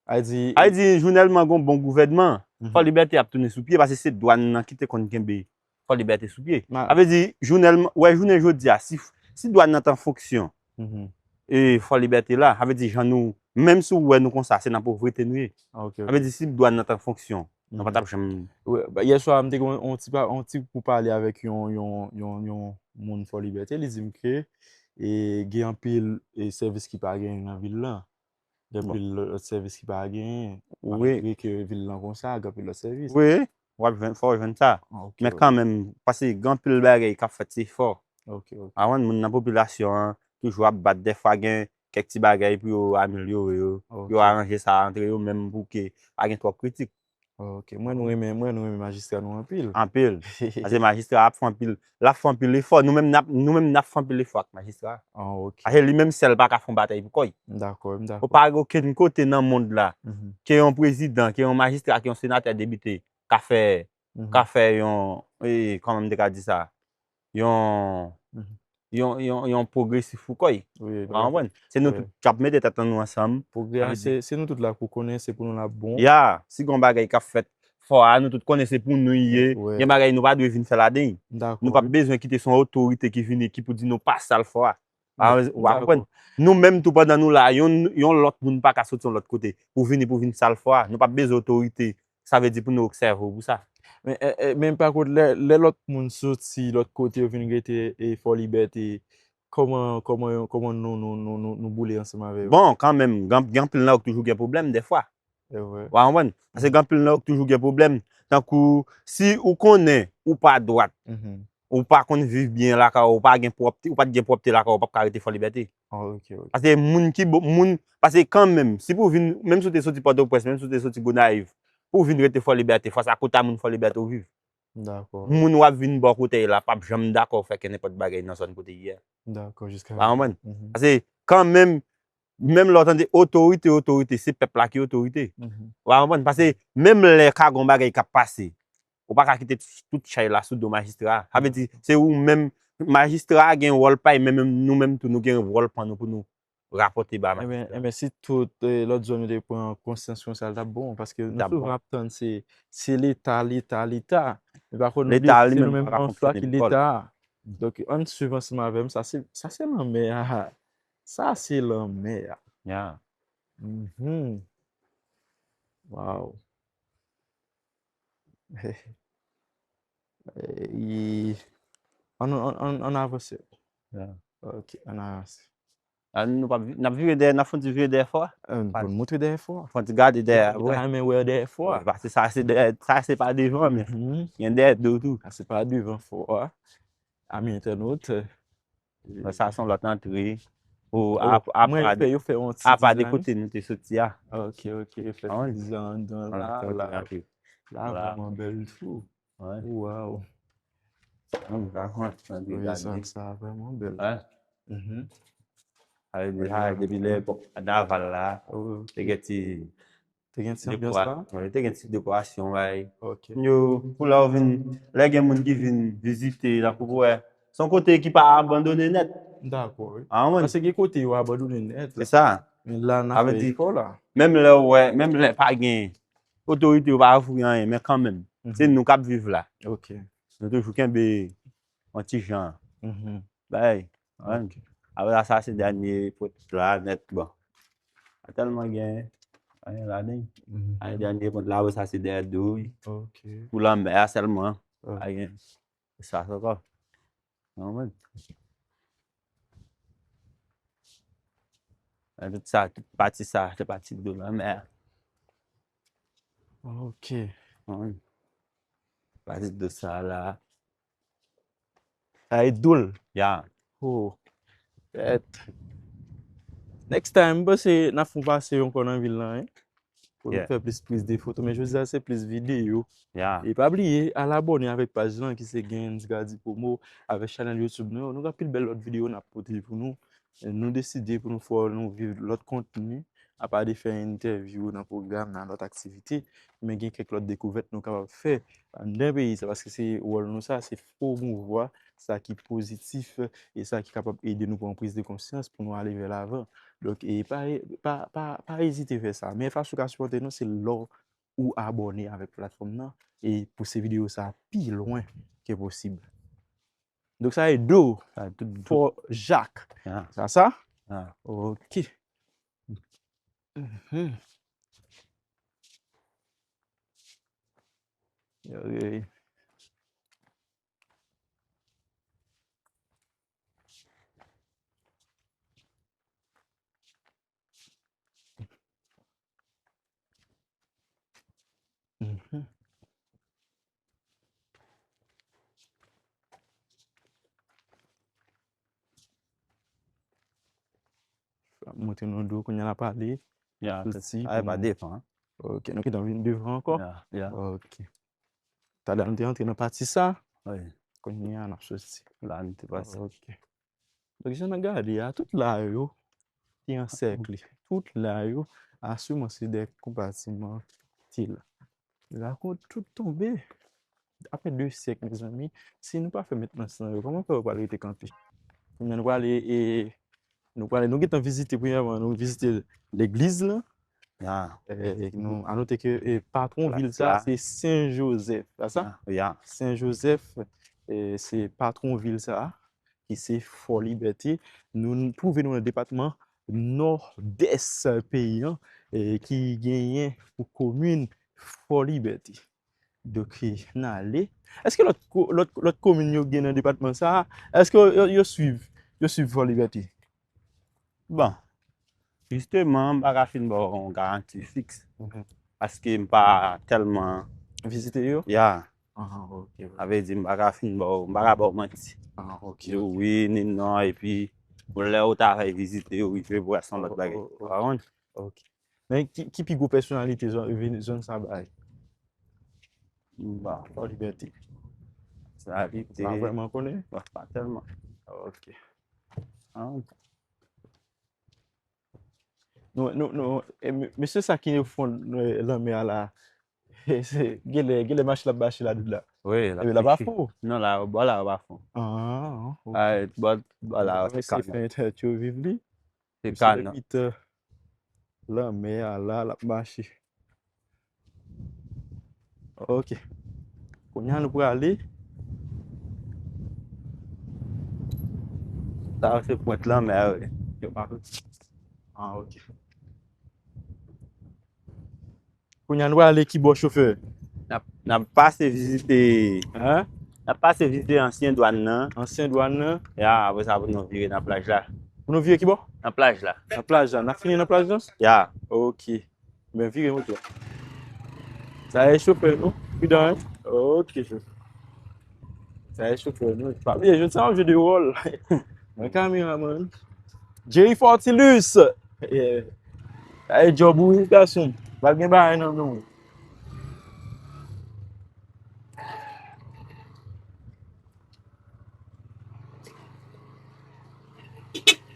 A di, A di, jounèlman gon bon gouvènman, Mhm. Fò Libète ap tounen sou pye, paske se dwàn nan ki te konn kenbe Fò Libète sou pye. Ma- A vle di, jounèlman, wè, jounen jodi a, si, si dwàn nan t an fonksyon, Mhm. e Fò Libète la, a vle di, jan nou, menm si w wè nou konsa, se nan povrete nou ye. Ah, ok, A ok. vle di, si dwàn nan t an fonksyon, nou pa t ap janm. Wè, ba, yè swa, m te gen yon ti, pa- yon ti kou pale avèk yon, yon, yon, yon moun Fò Libète, li di m ke e, gen anpil e, sèvis ki pa genyen nan vil lan. Gen Bon. anpil lòt sèvis ki pa genyen. Wi. Malgre ke vil lan konsa, gen anpil lòt sèvis. Wi, w ap jwenn, fò w jwenn sa. Ah, ok, Men ok. Kanmenm, paske gen anpil bagay k ap fèt, se fò. Ok, ok. Avan, moun nan popilasyon an toujou ap bat. Dèfwa gen kèk ti bagay pou yo amelyore yo, Ok. yo aranje sa antre yo menm pou ke pa gen twòp kritik. Ok, mwen nou renmen, mwen nou renmen majistra nou anpil. Anpil. Paske majistra ap fè anpil, l ap fè anpil efò. Nou menm n ap, nou menm n ap fè anpil efò ak majistra. Ah, ok. Paske li menm sèl pa ka fè yon batay pou kò l. M dakò, m Ou dakò. pa gen okenn kote nan mond la Mhm, ke yon prezidan, ke yon majistra, ke yon senatè, depite ka fè, mhm. Ka fè yon, e, kòman m te ka di sa? Yon, Mhm. yon, yon, yon pwogresif pou kò l. Wi, Ou konprann? Se nou wi. Tout k ap mete tèt nan nou ansanm. Pwogrè Sa a, vle se, se nou tout la pou konnen, se pou nou la bon. Ya, si gon bagay k ap fèt fò a, nou tout konnen se pou nou l ye. Wi. Gen bagay nou pa dwe vin fè ladan l. Dakò. Nou p ap bezwen kite se yon otorite ki vin e ki pou di nou pa sa l fè a. Ah, Dak- ou konprann? dakò. Nou menm tou pandan nou la, yon, yon lòt moun pa ka soti yon lòt kote pou vini pou vin sa l fè a. Nou p ap bezwen otorite. Sa vle di pou nou obsève w pou sa. Men, e, e, men pa kont, lè, lè lòt moun soti lòt kote, yo vin rete e Fò Libète, kòman, kòman, kòman nou, nou, nou, nou, nou boule ansanm avè yo? Bon, kanmenm, gen, gen anpil nan yo k toujou gen pwoblèm dèfwa. E vre. Ou konprann? Paske gen anpil nan yo k toujou gen pwoblèm. Tankou, si ou konnen ou pa dwat, Mhm. ou pa konn viv byen lakay ou, ou pa gen pwòpte, ou pa t gen pwòpte lakay ou, ou p ap ka rete Fò Libète. Ah, ok, ok. Paske moun ki bo-, moun, paske kanmenm, si pou vin, menm si w te soti Pòtoprens, menm si w te soti Gonayiv, pou w vin rete Fò Libète, fò se a kote a moun Fò Libète ou viv. Dakò. Moun w ap vin bò kote l la p ap janm dakò fè ke nenpòt bagay nan zòn kote l ye a. Dakò, jiska. Ou konprann? Mhm, Paske kanmenm, menm lè w tande otorite, otorite, se pèp la ki otorite. mhm. Ou konprann? Paske menm lè ka gon bagay k ap pase, ou pa ka kite tout chay la sou do majistra a. Sa vle di, se ou menm, majistra a gen wòl pa l, men menm nou menm tou, nou gen wòl pa nou pou nou rapòte ba Enben, majistra a. Enben, si tout e, lòt zòn yo te pran konsyans konsa, l t ap bon, paske nou T ap bon. Souvan ap tann se, se Leta, Leta, Leta. Men pa konn nou Leta bliye, li se nou menm menm pa ka anfla ki fonksyone pou kò l. Leta a. Donk, ann swiv ansanm avè m, sa se, sa se lanmè a. Sa se lanmè a. Ya. Mhm. Wow. E, ann, ann, ann, ann avanse. Ya. Ok, ann avanse. Ah, nou p ap vi-, n ap vire dèyè, n ap fè yon ti vire dèyè fò a. Ann, Pa- pou n montre dèyè fò a. Fè yon ti gade dèyè. Ou ta renmen wè dèyè fò a. Paske sa se dèyè, sa se pa devan, men Mhm. gen dèyè do tou. Sa se pa devan fò a. Ami entènot. Sa se yon lòt antre. Ou Oh, ap, ap, mwen, yo fè, yo fè yon ti apa de dizay. Kote nou te soti a. Ok, ok, yo fè Ah, ti wi. dizay anndan Voilà, la, sa, la. sa, sa. La, Voilà. Vrèman bèl tou. Wi. Wow. Mwen pa konn, mwen te Wi, sa, gade. Sa vrèman bèl. Wi. Mhm. Ale deja, depi lè epòk kanaval la, Oh, te gen ti, te gen ti anbyans la? Wi, te gen ti dekorasyon, bay. Ok. Yo, pou lè w vin, lè gen moun ki vin vizite, tankou pou wè, se yon kote ki pa abandone nèt. Dakò, wi. Ah, wi. Paske gen kote yo abandone nèt Se la. Sa. Men la, n Sa ap vle fè di, efò la. Menm lè w wè, menm lè pa gen otorite, yo pa ofri anyen, men kanmenm, Mhm. Se nou k ap viv la. Ok. Nou toujou kenbe yon ti jan. Mhm. Bay. Ok. Apre sa, sa se dènye pòt la nèt. Bon. Pa tèlman gen anyen ladan. Mhm. Anyen dènye pòt la, apre sa se dèyè do, wi. Ok. Pou lanmè a sèlman. Ok. Pa gen espas ankò. Non, men. Men tout sa, tout pati sa, se pati do lanmè a. Ok. Wi. Pati do sa la. Sa e do l. Ya. Oh. Tèt. Next time, m panse n ap fè yon pase ankò nan vil lan, hein. Pou nou Yeah. Fè plis priz de foto, men jodi a se plis videyo. Ya. E pa bliye, al abòne avèk paj lan ki se Gains Gady Promo, avèk chanèl YouTube nou yo. Nou gen anpil bèl lòt videyo n ap pote pou nou. E nou deside pou nou fè nou viv lòt kontni. apa de fè entèvyou nan pwogram, nan lòt aktivite, men gen kèk lòt dekouvèt nou kapab fè anndan peyi sa, paske se wòl nou sa, se pwomouvwa sa ki pozitif e sa ki kapab ede nou pran priz de konsyans pou nou ale vè lavan. Donk, e pa, pa, pa, pa ezite fè sa. Meyè fason ou ka sipòte nou, se lè w abòne avèk platfòm nan e pouse videyo sa pi lwen ke posib. Donk, sa e do. Sa tout do. Fò Jak. Ah. Sa, sa? Ah. Ok. Mhm. Ok. Mhm. Montre nou do kounye a l ap ale. Ya, soti sa pou pa nou devan. Ok, nou gentan vin devan ankò? Ya, ya. Ok. Talè a nou te antre nan pati sa. Wi. Kounye a n ap soti. La nou te pase. Ok. Donk, jan n ap gade a, tout la yo te ansèkle. Tout la yo, asirman se de konpatiman ki te la. Rakont tout tonbe. Apre de syèk, mezanmi, si nou pa fè mentnans lan yo, kòman fè yo pral rete kanpe? Kounye a nou prale, e, nou prale, nou gentan vizite, premyèman, nou vizite legliz lan. Ah. E, nou, a note ke, e, patwon vil sa, se Sen Jozèf, pa sa? Ah, ya. Sen Jozèf, e, se patwon vil sa, ki se Fò Libète. Nou n-, twouve nou nan depatman Nòdès peyi an, e, ki genyen pou komin Fò Libète. Donk, e, n ale. Èske lòt ko-, lòt, lòt komin yo gen nan depatman sa a, èske yo, yo, yo swiv, yo swiv Fò Libète? Bon, jisteman, m pa ka fin ba w yon garanti fiks. Mhm. Paske m pa tèlman vizite yo? Ya. Ah, ok, ok. Sa vle di, m pa ka fin ba w, m pa ka ba w manti. Ah, ok, di w wi, ni non, epi, bon, lè w ta fè vizite yo, rive pou wè se yon lòt bagay. Oh, oh, oh. Ou konprann? Ok. Men ki, ki pi gwo pèsonalite zòn, vin, zòn sa bay? Ba, Fò Libète. Sa li te. Pa vrèman konnen? Ba, pa tèlman. Ok. Ah. Nou, nou, nou, e, me-, mesye sa ki o fon, e, lanmè a la, se, genlè, genlè mache l ap mache la, doud la. Wi, l ap mache. Epi la pa fon. Non, la, bò la, pa fon. Ah, ok. Ah, bò, bò la, se kanal. Mesye fè entèt yo viv li. Se kanal. Misye te kite lanmè a la, l ap mache. Ok. Kounye a nou prale. Sa se pwent lanmè a, wi. Yo pa. Ah, ok. Kounye a nou prale ki bò, chofè? N ap, n ap pase vizite. Hein? N ap pase vizite ansyen dwàn nan. Ansyen dwàn nan? Ya, apre sa pou nou vire nan plaj la. Pou nou vire ki bò? Nan plaj la. Nan plaj la. N ap fini nan plaj la? Ya. Ok. Men vire moto a. Sa e chofè nou. Pridan, hein? Ok, chofè. Sa e chofè nou. Pa bliye, jodi sa, m ap jwe de wòl. Mwen kameraman. Jerry Fortilus. Yeah. Sa e djòb ou, wi, gason. Pa gen bagay nan men w.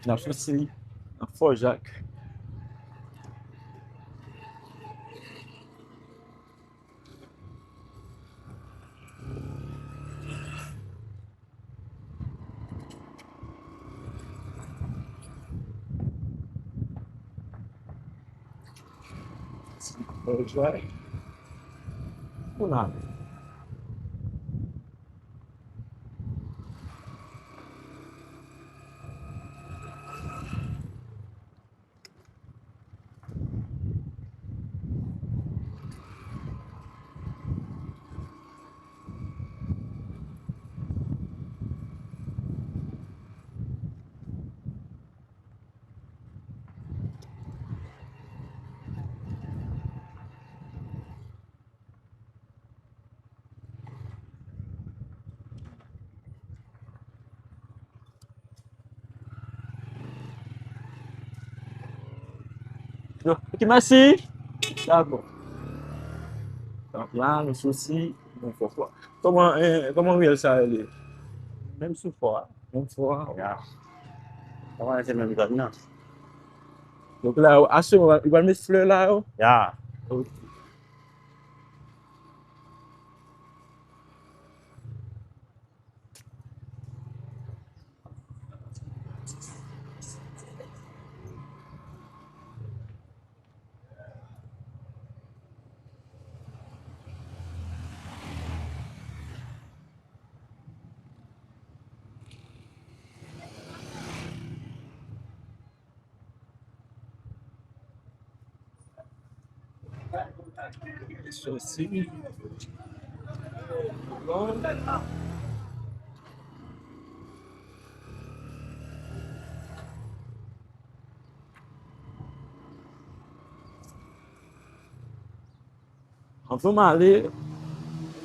N ap soti nan Fò Jak. Fò Jak. Pou n ale. Ok, mèsi. Dakò. Donk la, nou soti, nou fè fò. Kòman, eh, kòman riyèl sa rele? Menm sou fò a. Menm fò a? Ya. Kòman se menm zòn nan? Donk la, aswè, yo pral met flè la, yo? Ya. Ok. Soti. Anfen, m ale.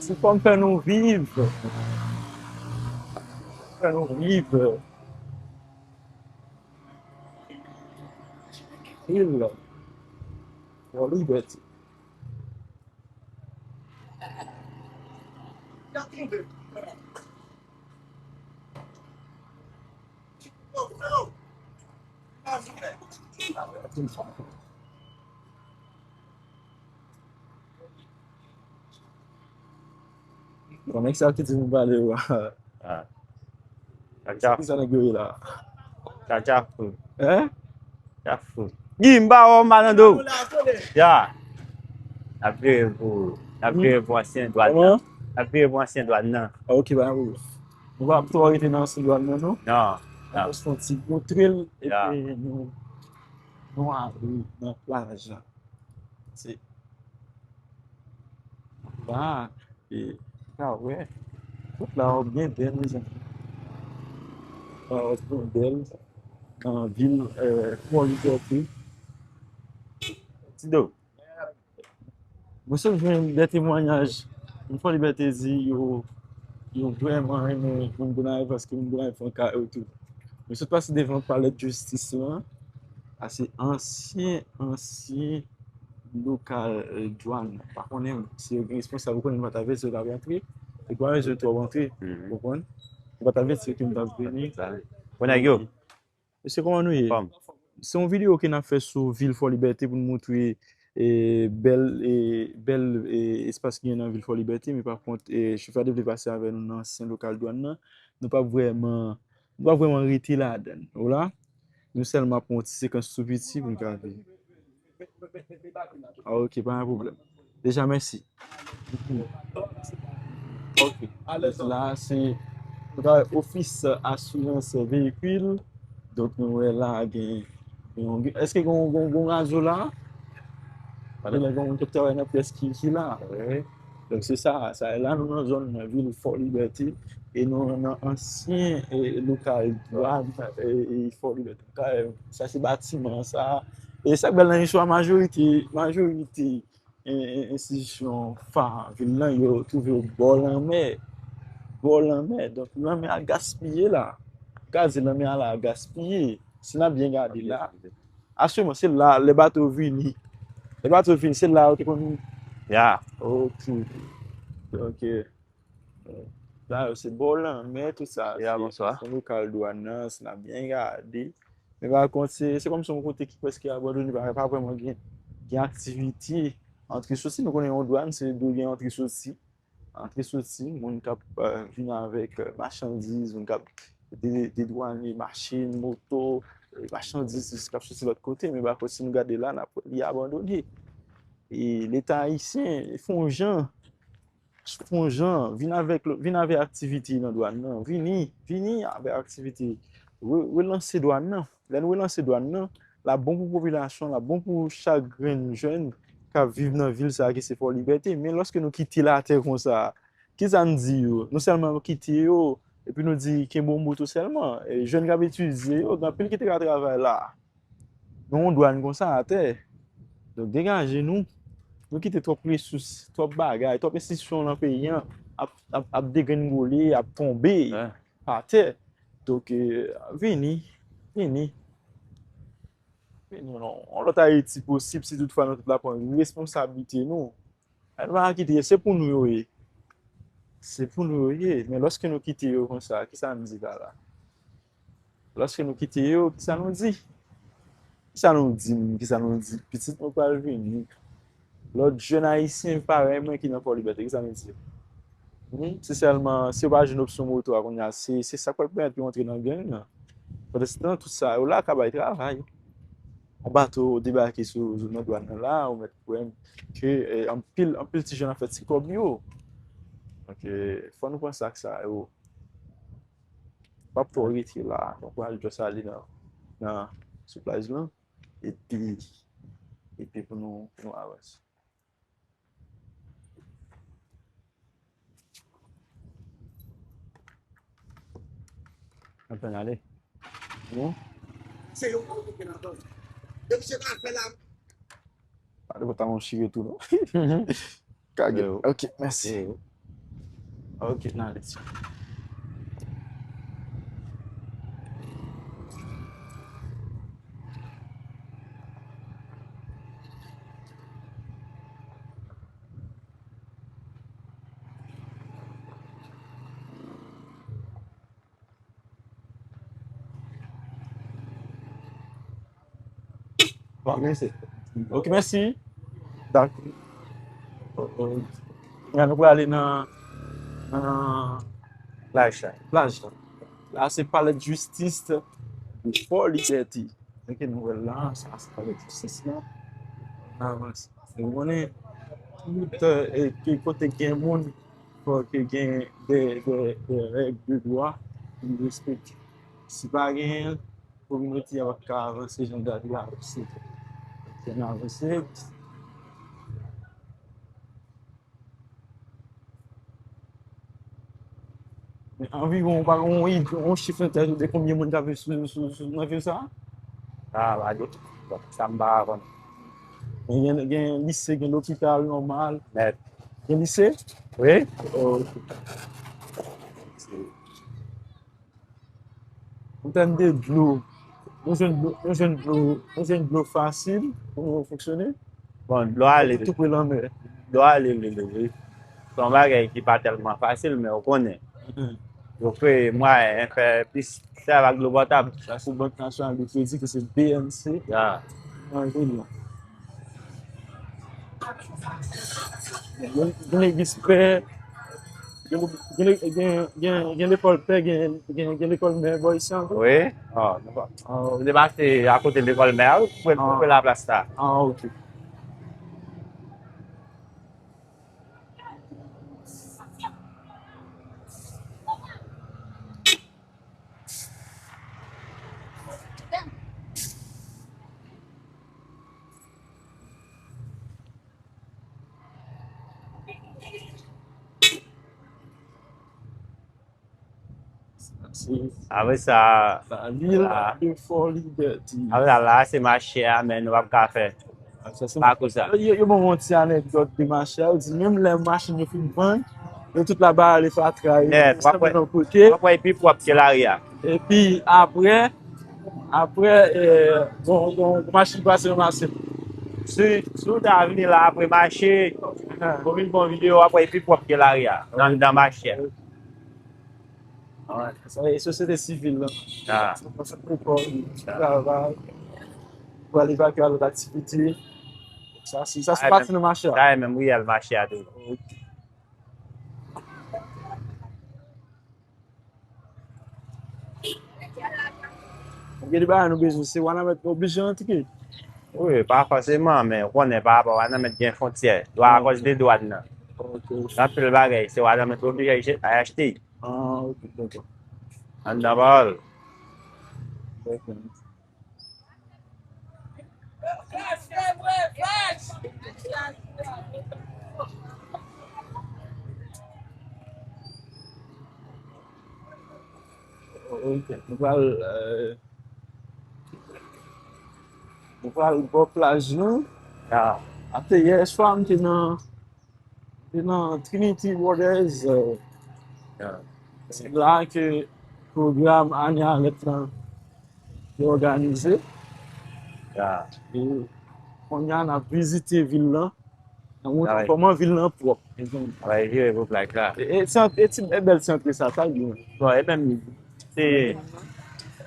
Se fò m fè nou viv. Fè nou viv. Vil Fò Libète. Bon, nèg sa ki di nou pale yo a. Ah. Sa ki sa nèg yo ye la? Sa ki fou. Hein? Sa fou. Gi, m ba wè w, m ba nan do w. Ya. N ap jere pou, n ap jere pou ansyen dwàn nan. N ap jere pou ansyen dwàn nan. Ah, ok, ba, nou pa twò rete nan ansyen dwàn nan, non? Non. N ap fè yon ti montre l, epi nou, nou ale nan plaj la. Se la, e, sa wè. Tout la, w byen bèl, mezanmi. Tout la, w byen bèl. Nan vil, euh, Fò Libète. Tido. Mwen sot jwenn de temwayaj. Moun Fò Libète di yo, yo vrèman renmen moun Gonayiv paske moun Gonayiv fè kay yo tou. Mwen sot pase devan palè jistis lan. A se ansyen, ansyen lokal, eh, dwàn. Pa konnen si yo gen responsab, ou konnen m pa t avèti yo t ap rantre. E pa rezon twòp rantre, ou konprann? M pa t avèti yo ke m t ap vini. Bon, nèg yo. Mesye, kòman nou ye? Se yon videyo ke n ap fè sou vil Fò Libète pou n montre, eh, bèl, eh, bèl, eh, espas ki gen nan vil Fò Libète, men pa kont, eh, chofè a te vle pase avè nou nan ansyen lokal dwàn nan. Nou p ap vrèman, nou p ap vrèman rete ladan l. Ou la? Nou sèlman ap pran yon ti sekans tou piti pou n ka viv. Ah, ok, pa gen pwoblèm. Deja, mèsi. Ok. Donk la, se, nou ka wè ofis asirans veyikil. Donk, nou wè la, gen, gen yon, èske gen, gen, gen razo la? Gen lè gen moun k ap travay nan pyès ki, ki la. Wi. Donk, se sa, sa, la, nou nan zòn, nan vil Fò Libète. E nou nan ansyen, eh, lokal dwàn, eh, eh, Fò Libète. Sa se batiman sa. E sa k bèl nan istwa, majorite, majorite, e, e, enstitisyon fa vil lan, yo twouve yo bò lanmè. Bò lanmè. Donk, lanmè a gaspiye la. Gade lanmè a la gaspiye. Si n ap byen gade la. Aswè, se la, lè bato vini. Lè bato vini, se la yo te konn. Ya. Ok. Ok. Sa yo se bò lanmè, tout sa. Ya, se, bonswa. Se lokal dwàn nan, si n ap byen gade. Men pa kont, se, se kòmsi yon kote ki prèske abandone, pa, pa vrèman gen, gen aktivite. Antre soti, nou konnen yon dwàn, se dwe gen antre soti. Antre soti, moun k ap, eh, vin avèk, eh, machandiz, moun k ap de-, dedwane machin, moto, eh, machandiz k ap soti lòt kote. Men pa kont, si nou gade la, n ap wè li abandone. E Leta ayisyen, fè yon jan, fè yon jan, vin avèk, vin avèk aktivite nan dwàn nan. Vini, vini avèk aktivite. Re-, relanse dwàn nan. Lè n relanse dwàn nan, l ap bon pou popilasyon, l ap bon pou chak grenn jèn k ap viv nan vil sa a ki se Fò Libète. Men lòske nou kite l atè konsa, kisa n di yo? Nou sèlman kite yo, epi nou di kenbe yon bout ou sèlman. E jèn k ap etidye yo, gen anpil ki te ka travay la. Nan yon dwàn konsa atè. Donk, degaje nou. Nou kite twòp resous, twòp bagay, twòp enstitisyon nan peyi an ap, ap, ap degrenngole, ap tonbe atè. Donk, eh, vini, vini. Vini, non. Yon lòt Ayiti posib si toutfwa nou tout la pran responsablite nou. Ann pa kite, se pou nou yo ye. Se pou nou yo ye. Men lòske nou kite yo konsa, kisa n di la la? Lòske nou kite yo, kisa nou di? Kisa nou di m? Kisa nou di? Pitit mwen pral vini. Lòt jèn ayisyen parèy mwen ki nan Fò Libète, kisa nou di? Hmm? Se sèlman, si yo pa jwenn opsyon moto a kounye a, se, se sa k pral pèmèt yo antre nan gang nan. Pandansetan, tout sa yo la ka bay travay. Yon bato debake sou, sou nan dwàn nan la, ou mèt kwè m ke, eh, anpil, anpil ti jèn ap fè ti kòb yo. Donk, eh, fò nou panse ak sa yo. Pa twò rete la. Donk, pral just ale nan, nan, sou plaj lan. Epi, epi pou nou, pou nou avanse. Anfen, ale. Bon. Se yo ki gen nan zòn. Depi se pa fè la. Pale pou ta yon chire tou, non? Kage. Yo. Ok, mèsi. Yo. Ok, nan lès. Bon, mèsi. Ok, mèsi. Dakò. Oh, oh. Kounye a nou prale nan, nan plaj la. Plaj la. La, se palè jistis Fò Libète. Ok, nou wè la, sa se palè jistis la. Avanse. Ou konnen, tout, eh, ki kote gen moun, fòk gen de, de, de règ de dwa pou nou respekte. Si pa genyen, kominote a p ap ka avanse jan w gade la osi. Fòk nou avanse. Men anviwon, ou pa gen yon id-, yon chif nan tèt ou de konbyen moun k ap viv sou, sou, sou, nan vil sa a? Ah, pa ditou. Bon, sa m pa konn. Men gen, gen lise, gen lopital nòmal. Nèt. Gen lise? Wi. Oh, ok. An tèm de dlo, nou jwenn dlo, nou jwenn dlo, nou jwenn dlo fasil pou nou fonksyone. Bon, dlo a ale. Tou pre lanmè. Dlo a ale, ale, ale. Se yon bagay ki pa tèlman fasil, men ou konnen. Mhm. Yo kreye mwayen fè plis sèvi ak dlo potab. Sa se Bank Nasyonal de Kredi, ki se B N C. Ya. Nan vil la. Gen, gen legliz pè, gen, gen, gen, gen, gen lekòl pè, gen, gen, gen lekòl mè bò isi an tou. Wi. Ah, nou pa, ah, nou te pase akote lekòl mè a, wi, pou, pou, ah, pou laplas la. Ah, ok. Apre sa, la, apre sa, la, se mache a, men nou p ap ka fè. Sa se pa kou sa. Yo, yo ban m yon ti anekdòt de mache a. Yo di, menm lè machin yo fin vann, yo tout la ba ale fatra yo. Nèt, w ap wè, w ap wè pi pwòp ke lari a. Epi apre, apre, eh, bon, bon, bon, machin pase ranmase. Si, si w ta vini la apre mache, ou vin pran videyo, w ap wè pi pwòp ke lari a, nan, nan mache a. Alright. Sa e sosyete sivil lan. Ah. Sa pase pou kò, travay, pou al evakye a lòt aktivite. Sa se, sa se pati nan mache a. Sa e menm riyèl mache a tou. Ok. Gen de bagay nou bezwen, se Wanament nou oblije rantre. Wi, pa fòseman, men ou konnen pa rapò Wanament gen fwontyè. Dwa, ah, akòz de dwàn nan. Ok. Gen anpil bagay, se Wanament oblije achte. Ah, ok, dakò. Anndan pawòl. Ok. Ok, nou pral, euh, nou pral bò plaj nou. Ah. Atè yè swa m te nan Te nan Trinity Waters, euh, se la ke pwogram Ane Alèt lan te òganize. E kounye a, n ap vizite vil lan, n ap montre kòman vil lan pwòp. E, e, se, e, ti, e bèl ti antre sa, sa byen. Bon, e menm, se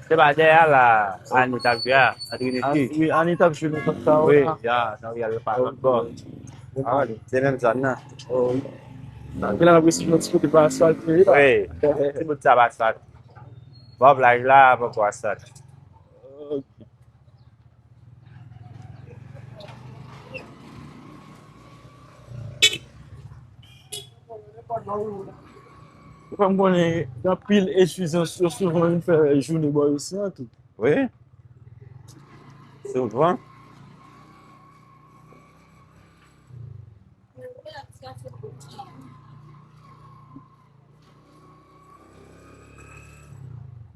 Se pa dèyè a la, Ani t ap jwe a, nan Trinity. Wi, Ani t ap jwe nan zòn sa yo. Wi, ya, nan Real pa lòt bò. Ah, se menm zòn nan. Oh, wi. Gen la, wi, si nou ti kote pa asfalt, wi. Wi, ti bout sa pa asfalt. Bò plaj la, poko asfalt. Ok. Ou fè m konnen gen anpil etidyan yo souvan vin fè jounen bò isi an tou. Wi. Souvan.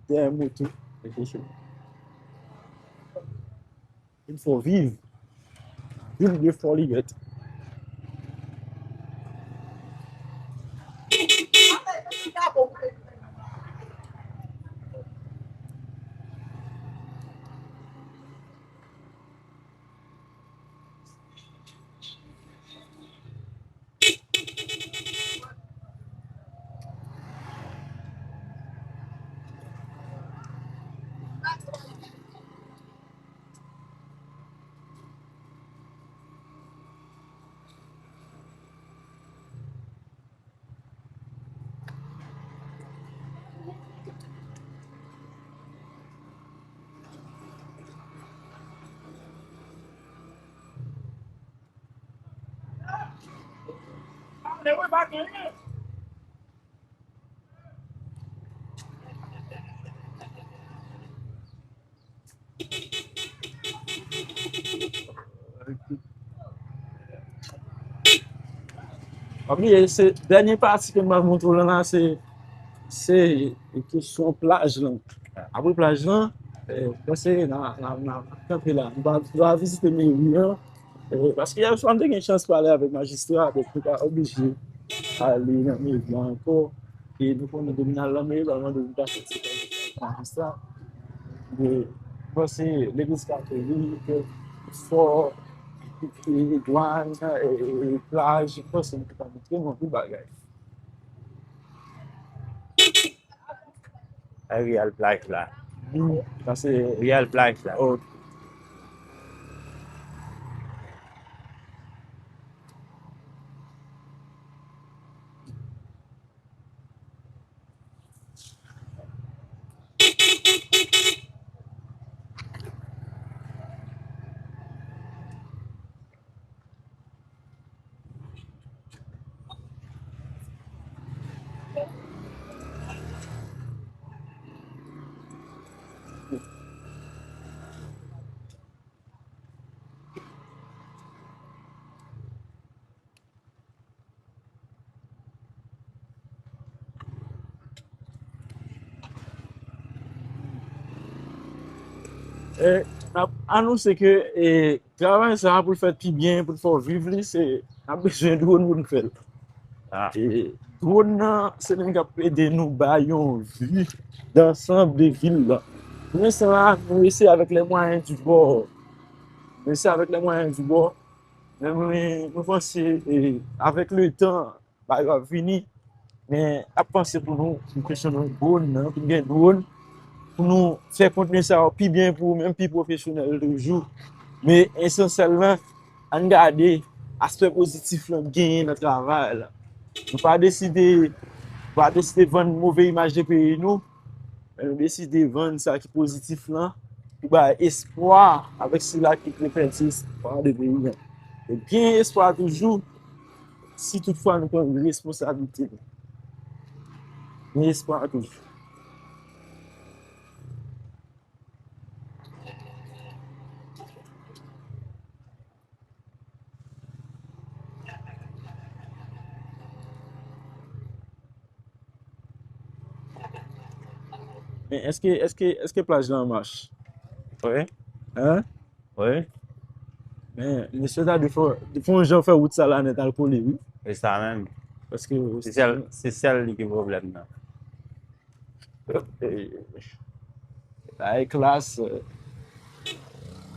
Dèyè moto. Il fò viv. Viv de fò li yèt. Pa bliye, se dènye pati ke m pral montre w la, la, se, se kesyon plaj lan. Apre plaj lan, eh, panse n a, n a, n a kanpe la. Nou va, nou va vizite meri an. Eh, paske yè swa, m te gen chans pale avèk majistra, donk nou pa oblije ale nan meri an ankò. E nou konnen depi n al nan meri, yo pral mande nou pase ti majistra. E, m panse legliz katolik, fò, e, dwàn, e, e, plaj, m panse nou te ka montre nou anpil bagay. Real plaj la. Wi, sa se real plaj la. Ok. E, n ap anonse ke, e, travay sa a, pou l fèt pi byen, pou l fè w viv li, se, n ap bezwen dwòn pou n fè l. Ah. E, dwòn nan, se li menm k ap ede nou bay yon vi dansanm de vil la. Pou lenstan la, nou eseye avec les moyens du bord. Nou eseye avec les moyens du bord. Men mwen, mwen panse, e, avèk letan, bagay yo ap vini, men ap panse pou nou, pou kesyon nou dwòn nan, pou n gen dwòn, pou nou fè kontni sa yo pi byen, pou menm pi pwofesyonèl toujou. Men esansyèlman, ann gade aspè pozitif lan genyen nan travay la. Nou pa deside, nou pa deside vann move imaj de peyi nou, men nou deside vann sa ki pozitif lan pou bay espwa avèk sila ki te pèdi espwa de peyi an. E gen espwa toujou si toutfwa nou pran responsablite nou. Gen espwa toujou. Men èske, èske, èske plaj la an mach? Wi. Hein? Wi. Men, mesye ta dwe fè, fè yon jan fè wout sa la nèt al kole, wi. Se sa menm. Paske se sèl, se sèl li ki pwoblèm nan. Ay, klas.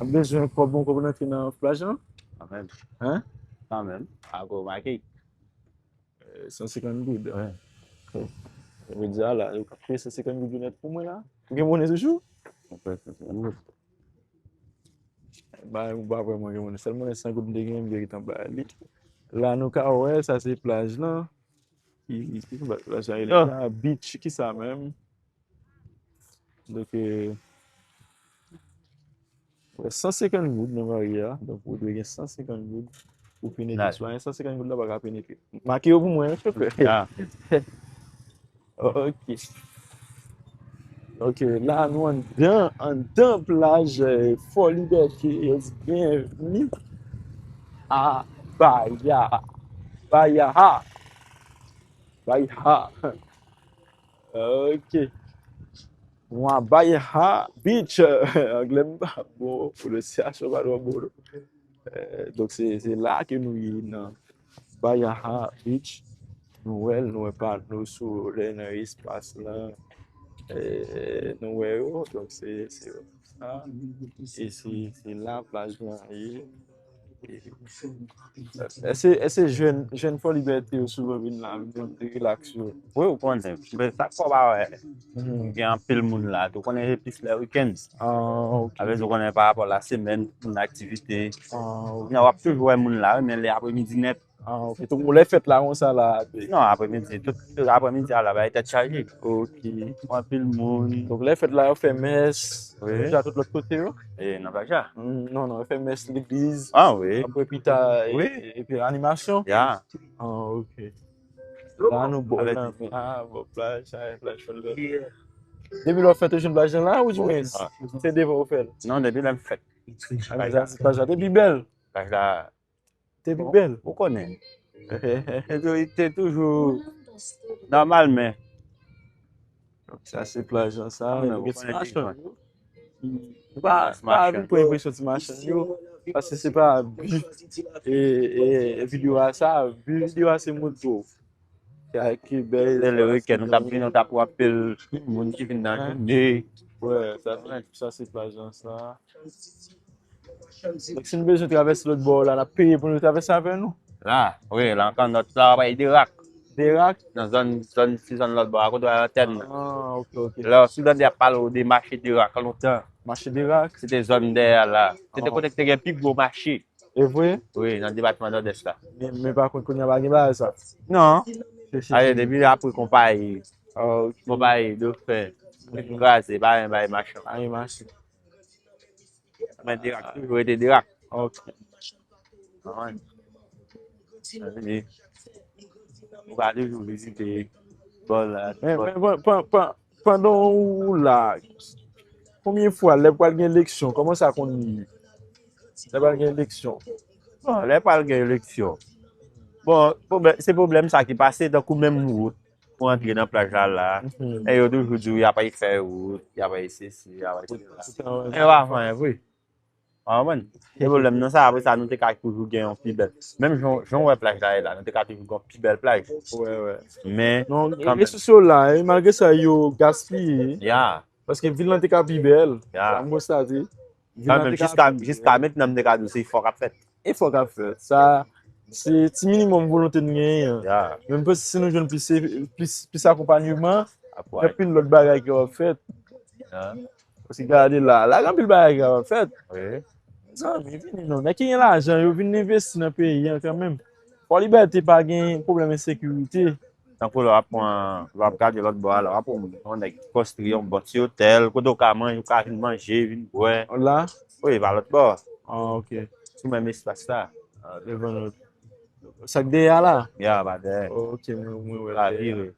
Ap bezwen kòb, bon kòb rantre nan plaj lan? Kanmenm. Hein? Kanmenm. Akoz make. Eh, san senkant goud. Wi. Yo di a la, yo ka peye san senkant goud yo nèt pou mwen la. Ou gen monnen toujou? Mwen pè senkant goud. Ba, ou pa vrèman gen monnen. Sèl monnen san goud m te gen, m te gentan bay li. La, nou ka wè, sa se plaj lan. Ki, ki, ki plaj lan rele sa? Beach, ki sa menm? Donk, eh, wè, san senkant goud nan mari a. Donk, ou dwe gen san senkant goud pou penetre. Sitwayen, san senkant goud la pa ka penetre. Make yo pou mwen, wi, silvouplè. Ok. Ok, la nou anndan, anndan plaj, eh, Fò Libète. Byenvni a Baya. Bayaha. Bayaha. Ok. Nou a Bayaha Beach. Anglè m pa bon, pwononsyasyon pa twò bon, non. Eh, donk, se, se la ke nou ye nan Bayaha Beach. Nou wè l, nou wè pano solèy nan espas lan. Eh, nou wè yo, donk se, se sa. E se, se la plaj lan ye. Èske, èske jèn, jèn Fò Libète yo souvan vin la, vin rilaks yo? Wi, ou konnen. Men sa k fè w pa wè. Gen anpil moun la. Ou konnen se plis lè wikenn. Ah, ok. Apre, ou konnen pa rapò lasèmen, moun aktivite. Ah, ok. Nan, w ap toujou wè moun la, wi, men lè apremidi nèt. Ah, ok. Donk, lè fèt la, konsa la. Non, apremidi, tout, tout apremidi a la, bay tèt chaje. Ok. Anpil moun. Donk, lè fèt la, yo fè mès. Wi. Deja tout lòt kote yo? E, nan plaj la? Mm, non, non, yo fè mès legliz. Ah, wi. Apre, pita, e, wi, e, epi animasyon. Ya. Ah, ok. La, nou bò nan, ah, bò plaj, sa, plaj Fò Libète. Depi lè w fèt, ou jwenn plaj la, ou jwenn? Ah. Se devan ou fè l? Non, depi lè m fèt. Ah, men sa, se plaj la te pi bèl. Plaj la. Te pi bèl. Ou konnen. Te tou-, te toujou nòmal, men. Donk, sa se plaj lan sa. Ah, men ou konnen ki jan. Ou pa, pa vin pran enpresyon ti machann yo, paske se pa bi, e, e, videyo a sa, bi videyo a se montre w. Ki bèl. Lè le wikenn, nou t ap vin, nou t ap wè anpil moun ki vin nan jounen. Wè, sa se, sa se plaj lan sa. Donk, si nou bezwen travèse lòt bò la, n ap peye pou nou travèse avè nou? La, wi, la ankò, lòt la, w ap pale de rak. De rak? Nan zòn, zòn, ti zòn lòt bò a, kote w wè antèn nan. Ah, ok, ok. Lè, si w tande y ap pale w de mache de rak lontan. Mache de rak? Se te zòn dèyè a la. Se te kote ki te gen pi gwo mache. E vre? Wi, nan depatman Nòdès la. Men, men pa kont, kounye a pa gen bagay sa. Non. Ale, depi apre konpayi, ah, ok, konpayi Dofen, kraze, pa gen bagay mache. Pa gen mache. Men de rak, toujou rete de rak. Ok. Konprann? Ou ka toujou vizite bò la. Men, men, pen-, pen-, pen-, pandan ou la, konbyen fwa lè pral gen eleksyon, kòman sa konn ye? Lè pral gen eleksyon. Bon, lè pral gen eleksyon. Bon, pwoblè-, se pwoblèm sa ki pase, tankou menm wout pou antre nan plaj la la. Mhm. E yo toujou di w y ap fè wout, y ap sesi, y ap sela. E yo pa fè anyen vre. Ou konprann? Se pwoblèm nan sa, apre sa, nou te ka toujou gen yon pi bèl. Menm jan, jan w wè plaj la ye la, nou te ka toujou gen yon pi bèl plaj. Wè, wè. Men, non, kanmenm, resous yo la, e malgre sa, yo gaspiye. Ya. Paske vil lan te ka pi bèl. Ya. Sa m konstate. Vil lan te ka pi bèl. Kanmenm, jiska, jiska mentnan, m te ka di w se efò k ap fèt. Efò k ap fèt. Sa, se ti minimòm volonte n genyen an. Ya. Men m panse si nou jwenn plis, plis, plis akonpanyeman, gen anpil lòt bagay ki ap fèt. Ya. Paske gade la, la gen anpil bagay ki ap fèt. Wi. Mezanmi, vini non. Nèg ki gen lajan, yo vin envesti nan peyi an kanmenm. Fò Libète pa gen pwoblèm ensekirite. Tankou lè w ap pran, lè w ap gade lòt bò a la, w ap wè yon nèg konstwi yon bon ti otèl, kote w ka manje, w ka vin manje, vin bwè. La? Wi, pa lòt bò. Ah, ok. Sou menm espas la. Ah, devan nou. Sa k dèyè a la? Ya, pa dèyè. Ok, mwen, mwen wè. La vire.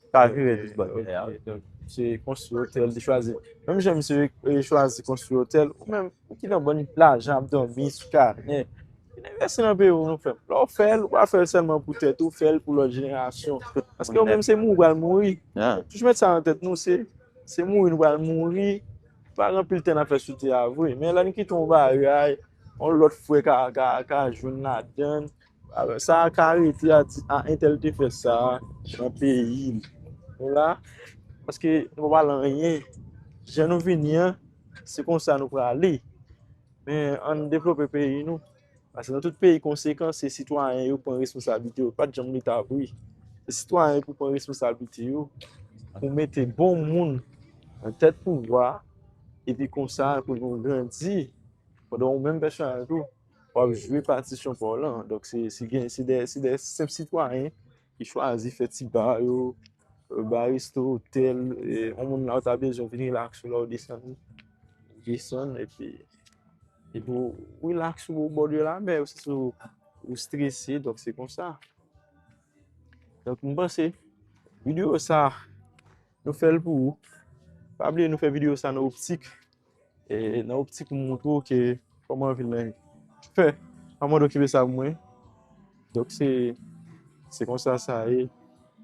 Ka vire tout bò dèyè a. Ok, donk, se konstwi otèl, li chwazi. Menm jan misye, eh, chwazi konstwi otèl, ou menm, ou ki nan bann lajan ap dòmi sou kanè, vin envesti nan peyi w, nou fè. Lè w fè l, ou pa fè l sèlman pou tèt ou, fè l pou lòt jenerasyon. Paske ou menm, se mouri ou pral mouri. Toujou met sa nan tèt nou, se, se mouri nou pral mouri. Pa gen anpil tan n ap fè sou tè a vre. Men lè n kite yon bagay, yon lòt frè ka, ka, ka jwenn ladan l, sa ka rete a di, a entèl te fè sa nan peyi l. Nou la, paske nou pa pale anyen. Jan nou vini an, se konsa nou prale. Men ann devlope peyi nou. Paske nan tout peyi konsekan, se sitwayen yo pran responsablite yo. Pa t janm Leta vre. Se sitwayen pou pran responsablite yo, pou mete bon moun nan tèt pouvwa, Epi konsa, pou nou grandi, pandan ou menm pèsonèl tou, w ap jwe patisyon pa w lan. Donk, se, se gen, se de, se de senp sitwayen ki chwazi fè ti ba yo, ba resto, otèl, e, yon moun la ou ta bezwen vin rilaks ou la ou desann, ou desann, epi, epi ou rilaks ou bò de lamè, ou, ou, ou strese, donk se konsa. Donk, m panse, videyo sa, nou fè l pou ou. Pa bliye, nou fè videyo sa nan optik, e, nan optik pou montre w ke kòman vil lan fè. Pa mande okipe sa pou mwen. Donk, se, se konsa sa ye.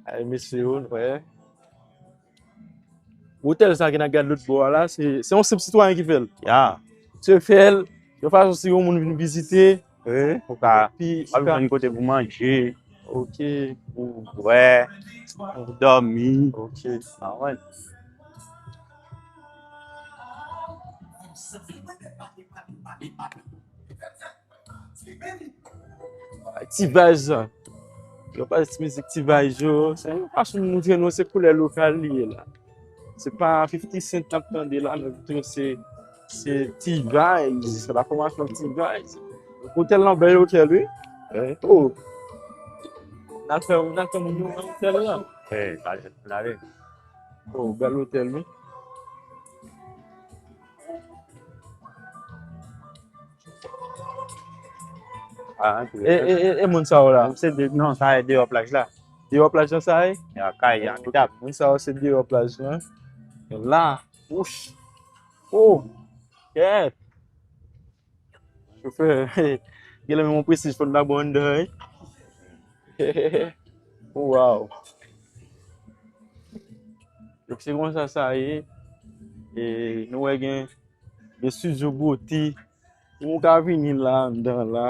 Ay, mesye yo, nou wè. Otèl sa ke n ap gade lòt bò a la, se, se yon senp sitwayen ki fè l. Ya. Se fè l, yon fason si yon moun vin vizite, wi, ou ka, epi w ap jwenn kote pou manje, ok, pou bwè, pou dòmi. Ok. Ah, wè. Ti Vibes. Yo pale ti mizik Ti Vibes yo. Se yon fason nou montre nou se koulè lokal li ye la. Se pa fifty Cent n ap tande la, men plito se, se T-Vibes, se la fòmasyon T-Vibes. Otèl lan bèl otèl, wi. Wi. Oh. N al fè, n al fè moun yo nan otèl lan. Wi, n ale, n ale. Oh, bèl otèl, wi. Ah, e, e, e, e moun sa yo la? Se de, non, sa e deyò plaj la. Deyò plaj lan sa e? Ya, kay, ya, moun sa yo se deyò plaj lan. La, wouch. Oh, kèt. Chofè, genlè menm yon prestij fò n ta bon anndan, wi. Wow. Donk, se konsa sa ye. E nou wè gen, gen estidyo bote. Ou ka vini la, anndan la,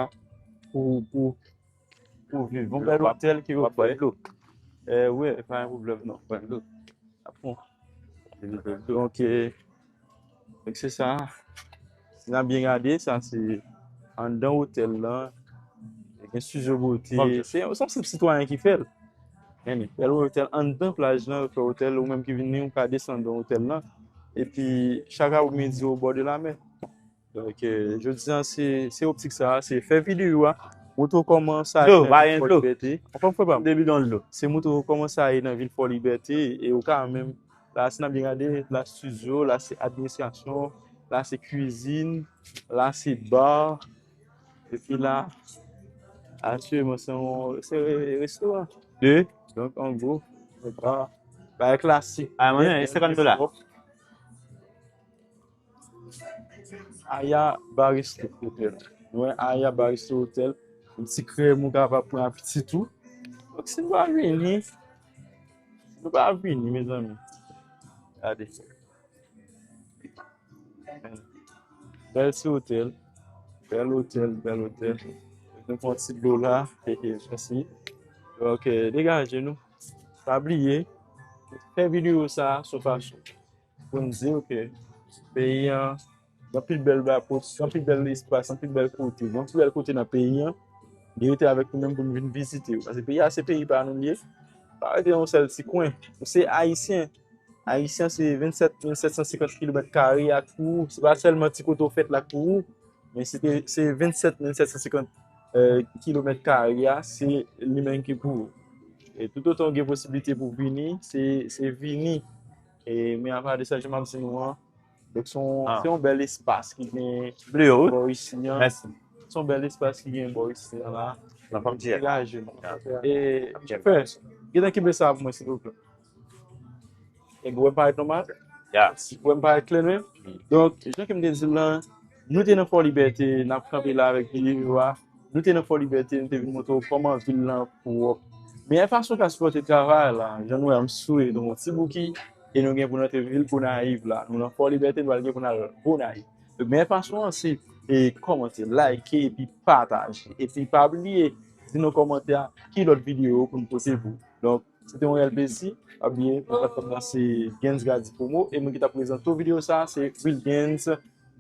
pou, pou, pou viv. Yon bèl otèl ki ofri. Eh, wi, pa gen pwoblèm, non. Bon. Donk, eh, donk, se sa. Si n ap byen gade, sa se anndan otèl lan. Gen estidyo bote. Se, se yon senp sitwayen ki fè l. Men, bèl otèl anndan plaj lan, yo fè otèl, ou menm ki vini, ou ka desann nan otèl lan. Epi, chak apremidi, ou bò de lamè. Donk, eh, jodi a, se, se optik sa, se fè videyo a, montre w kòman sa ye nan vil Fò Libète. Anfòm, frè pa m? De bidon dlo. Se montre w kòman sa ye nan vil Fò Libète, e ou ka menm, la, si n ap byen gade, la estidyo, la se administrasyon, la se kwizin, la se ba, epi la, aktyèlman, se yon, se re-, restoran. De? Donk, an gwo, ba, ba klasik. Ah, mwen, e senkant dola. Aya Baristo Hotel. Nou wè Aya Baristo Hotel. Yon ti krèm ou kapab pran apetit ou. Donk, si nou pa vini, si nou pa vini, mezanmi. Gade. Bèl ti otèl. Bèl otèl, bèl otèl. Nou pran ti dlo la. Mèsi. Donk, eh, degaje nou. Pa bliye, fè videyo sa a sou fason pou n di, ok, peyi an, gen anpil bèl ba-, gen anpil bèl espas, anpil bèl kote, gen anpil bèl kote nan peyi an, li rete avèk nou menm pou n vin vizite yo. Paske peyi a se peyi pa nou l ye, pa rete yon sèl ti kwen. Nou se Ayisyen. Ayisyen se vennsèt mil sèt san senkant kilomèt kare ak pou ou. Se pa sèlman ti kote w fèt la ak pou ou, men se te, se vennsèt mil sèt san senkant, eh, kilomèt kare a, se li menm ki pou ou. E toutotan w gen posiblite pou vini, se, se vini. E, men apa de sa, jan m ap di nou an, donk, se yon, se yon bèl espas ki gen bò isi an. Se yon bèl espas ki gen bò isi an la. Degaje nou. E, chofè, gentan kenbe sa pou mwen, silvouplè. E wè m parèt nòmal? Ya. Wè m parèt klè menm? Donk, jan ke m te di l lan, nou te nan Fò Libète, n ap kanpe la avèk videyo a. Nou te nan Fò Libète, nou te vin montre w kòman vil lan pwòp. Meyè fason w ka sipòte travay la, jan nou wè m sou e nou yon ti bouki, e nou gen pou n antre vil Gonayiv la. Nou nan Fò Libète, nou pral gen pou n al Gonayiv. Donk, meyè fason an se, e, kòmante, like, epi pataje. Epi pa bliye, di nan kòmantè a ki lòt videyo pou n pote pou ou. Donk, se te yon reyèl plezi. Pa bliye, platfòm nan se Gens Gadi Promo. E moun ki t ap prezante w videyo sa, se Wilgens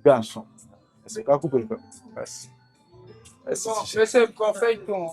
Gason. Mèsi. Pa koupe l, frè m. Mèsi. Mèsi, ti chè. Mesye, m pran feyton.